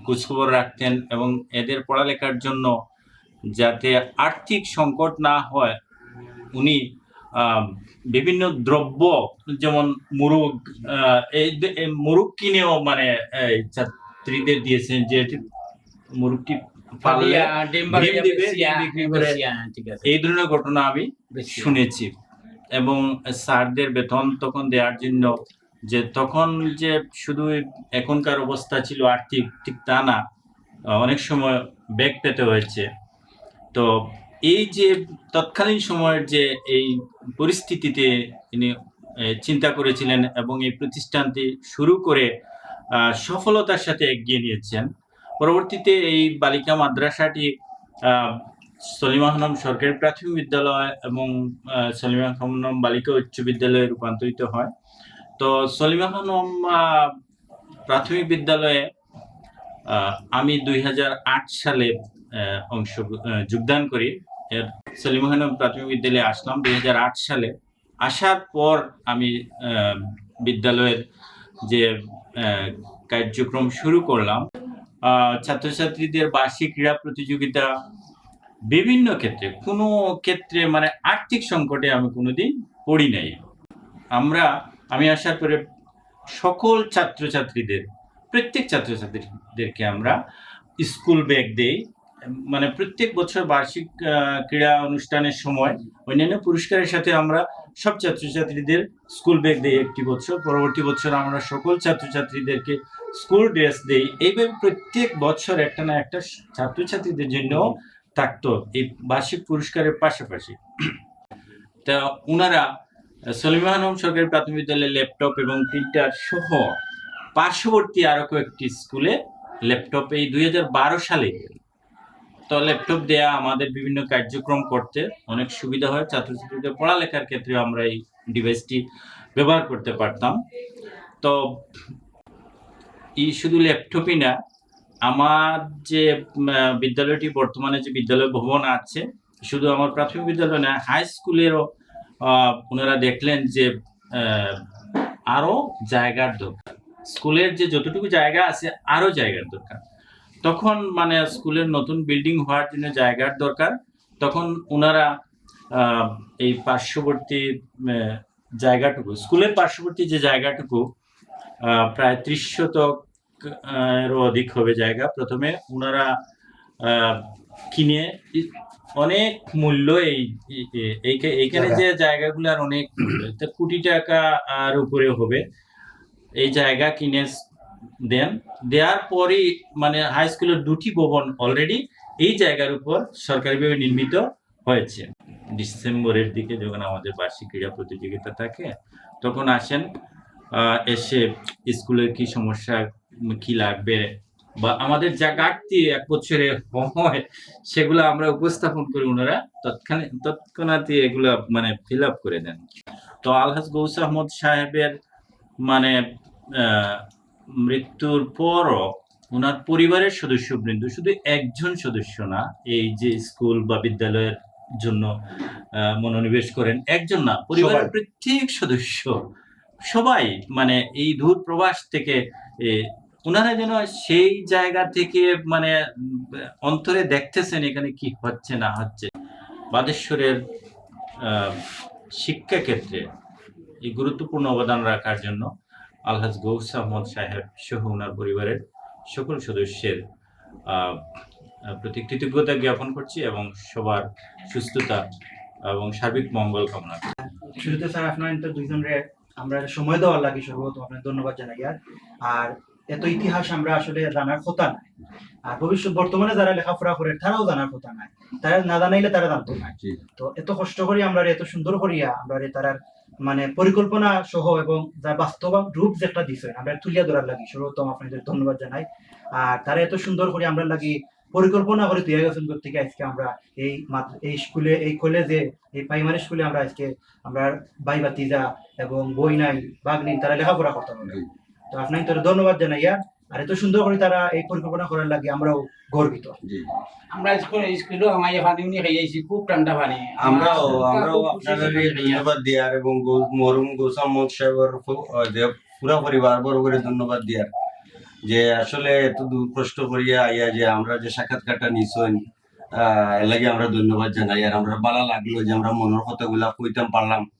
খোঁজখবর রাখতেন এবং এদের পড়ালেখার জন্য যাতে আর্থিক সংকট না হয়, উনি আহ, বিভিন্ন দ্রব্য, যেমন মুরগ, আহ, এই দে- এই মুরগ কিনেও মানে এই ছাত্রীদের দিয়েছেন, যে এটি মুরগটি পাললে ডিম দিবে, ডিম বিক্রি করে, এই ধরনের ঘটনা আমি শুনেছি। এবং স্যারদের বেতন তখন দেওয়ার জন্য যে তখন যে শুধু এখনকার অবস্থা ছিল আর্থিক, ঠিক তা না, আহ, অনেক সময় ব্যাক পেতে হয়েছে। তো এই যে তৎকালীন সময়ের যে এই পরিস্থিতিতে তিনি আহ, চিন্তা করেছিলেন এবং এই প্রতিষ্ঠানটি শুরু করে আহ, সফলতার সাথে এগিয়ে নিয়েছেন। পরবর্তীতে এই বালিকা মাদ্রাসাটি আহ, সলিমা খানম সরকারি প্রাথমিক বিদ্যালয় এবং আহ, সলিমা খানম বালিকা উচ্চ বিদ্যালয়ে রূপান্তরিত হয়। তো সলিমা খানম আহ, প্রাথমিক বিদ্যালয়ে আহ, আমি দুই হাজার আট সালে আহ, অংশ আহ, যোগদান করি। এর সলিমা খানম প্রাথমিক বিদ্যালয়ে আসলাম দুই হাজার আট সালে। আসার পর আমি আহ, বিদ্যালয়ের যে আহ, কার্যক্রম শুরু করলাম, আহ, ছাত্রছাত্রীদের বার্ষিক ক্রীড়া প্রতিযোগিতা, বিভিন্ন ক্ষেত্রে, কোনো ক্ষেত্রে মানে আর্থিক সংকটে আমি কোনোদিন পড়ি নাই। আমরা আমি আসার পরে সকল ছাত্রছাত্রীদের, প্রত্যেক ছাত্রছাত্রীদেরকে আমরা স্কুল ব্যাগ দেই। মানে প্রত্যেক বছর বার্ষিক আহ, ক্রীড়া অনুষ্ঠানের সময় অন্যান্য পুরস্কারের সাথে আমরা সব ছাত্রছাত্রীদের স্কুল ব্যাগ দেই একটি বছর। পরবর্তী বছর আমরা সকল ছাত্রছাত্রীদেরকে স্কুল ড্রেস দেই। এইভাবে প্রত্যেক বছর একটা না একটা ছাত্রছাত্রীদের জন্য থাকতো এই বার্ষিক পুরস্কারের পাশাপাশি। তা ওনারা সলিমা খানম সরকারি প্রাথমিক বিদ্যালয়ে ল্যাপটপ এবং প্রিন্টার সহ পার্শ্ববর্তী আরো কয়েকটি স্কুলে ল্যাপটপ এই দুই হাজার বারো সালে। তো ল্যাপটপ দেয়া আমাদের বিভিন্ন কার্যক্রম করতে অনেক সুবিধা হয়। ছাত্রছাত্রীদের পড়ালেখার ক্ষেত্রে আমরা এই ডিভাইসটি ব্যবহার করতে পারতাম। তো এই শুধু ল্যাপটপই না, আমার যে উম, আহ, বিদ্যালয়টি বর্তমানে যে বিদ্যালয় ভবন আছে, শুধু আমার প্রাথমিক বিদ্যালয় না, হাই স্কুলেরও আহ, ওনারা দেখলেন যে আহ, আরো জায়গার দরকার, স্কুলের যে যতটুকু জায়গা আছে আরো জায়গার দরকার। তখন মানে স্কুলের নতুন বিল্ডিং হওয়ার জন্য জায়গার দরকার। তখন ওনারা আহ, এই পার্শ্ববর্তী আহ, জায়গাটুকু, স্কুলের পার্শ্ববর্তী যে জায়গাটুকু আহ, প্রায় ত্রিশ শতক আহ, এরও অধিক হবে জায়গা। প্রথমে ওনারা আহ, কিনে ই- অনেক মূল্য এই এই- এই- এইখা- এইখানে যে জায়গাগুলোর অনেক মূল্য, এটা কোটি টাকা আর উপরে হবে। এই জায়গা কিনে স- দেন, দেওয়ার পরই মানে হাই স্কুলের দুটি ভবন অলরেডি এই জায়গার উপর সরকারিভাবে নির্মিত হয়েছে। ডিসেম্বরের দিকে যখন আমাদের বার্ষিক ক্রীড়া প্রতিযোগিতা থাকে, তখন আসেন, আহ, এসে স্কুলের কি সমস্যা, উম, কি লাগবে বা আমাদের যা ঘাটতি এক বছরে হয়, সেগুলো আমরা উপস্থাপন করি, ওনারা তৎক্ষণে তৎক্ষণাৎই এগুলা মানে ফিল আপ করে দেন। তো আলহাজ গৌস আহমদ সাহেবের মানে আহ, মৃত্যুর পরও ওনার পরিবারের সদস্যবৃন্দ, শুধু একজন সদস্য না, এই যে স্কুল বা বিদ্যালয়ের জন্য আহ, মনোনিবেশ করেন, একজন না, পরিবারের সবাই। প্রত্যেক সদস্য, সবাই, মানে, এই দূর প্রবাস থেকে এ, ওনারা যেন সেই জায়গা থেকে, মানে, উম, অন্তরে দেখতেছেন এখানে কি হচ্ছে না হচ্ছে। বাদেশ্বরের আহ, শিক্ষাক্ষেত্রে এই গুরুত্বপূর্ণ অবদান রাখার জন্য আলহাজ গৌস আহমদ সাহেব সহ ওনার পরিবারের সকল সদস্যের আহ, প্রতি কৃতজ্ঞতা জ্ঞাপন করছি এবং সবার সুস্থতা এবং সার্বিক মঙ্গল কামনা করছি। শুরুতে স্যার, আপনারা তো দুইজনরে আমরা সময় দেওয়ার লাগি সর্বপ্রথম আপনার ধন্যবাদ জানাই। আর আর এত ইতিহাস আমরা আসলে জানার কথা নাই, আর ভবিষ্যৎ বর্তমানে যারা লেখাপড়া করে তারাও জানার কথা নাই, তারা না জানাইলে তারা জানতো না। জি। তো এত কষ্ট করি আমরা এত সুন্দর করিয়া আমরা তারার মানে পরিকল্পনা সহ এবং যার বাস্তব রূপ যেটা দিছে আমরা তুলিয়া ধরার লাগি সর্বপ্রথম আপনাদের ধন্যবাদ জানাই। আর তারা এত সুন্দর করে আমরা লাগি পরিকল্পনা করে তৈরি গেছেন করতে আজকে আমরা এই মাদ্র- এই স্কুলে, এই কলেজে, এই প্রাইমারি স্কুলে আমরা আজকে আমরা ভাই ভাতিজা এবং বইনাইন ভাগ্নিন তারা লেখাপড়া করতে পারবে। জি। তো আপনাদের ধন্যবাদ জানাইয়া আর এত সুন্দর করে তারা এই পরিকল্পনা করার লাগি আমরাও গর্বিত। জি। আমরা স্কুল স্কুলও আমার পানি উনি খাইয়াছি, খুব ঠান্ডা পানি। আমরাও আমরা আমরাও খুব আপনারা খুশি হয়েছি। ধন্যবাদ দিয়ার এবং গৌ- মরহুম গৌস আহমদ সাহেবের ফ- আহ, যে পুরা পরিবার বড় করে ধন্যবাদ দিয়ার যে আসলে এত দূর কষ্ট করিয়া আইয়া যে আমরা যে সাক্ষাৎকারটা নিছইন, আহ এর লাগি আমরা ধন্যবাদ জানাই। আর আমরা ভালা লাগলো যে আমরা মনের কথাগুলা কইতাম পারলাম।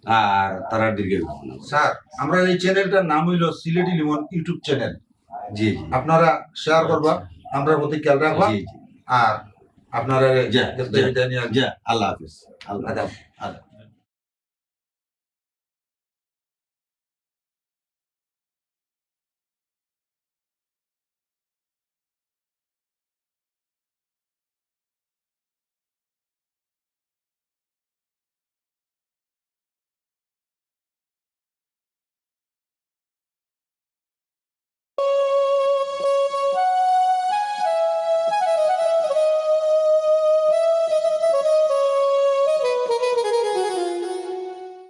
আর তারা দীর্ঘ স্যার, আমরা এই চ্যানেলটার নাম হইল সিলেটি লিমন ইউটিউব চ্যানেল। জি জি আপনারা শেয়ার করবা, আমরা প্রতি খেয়াল রাখবা। জি জি আর আপনারা যা, দেখতে যা, বিদায় নিয়ে আসবেন। যা, আল্লাহ হাফিজ। আল্লাহ আদাব। আদাব।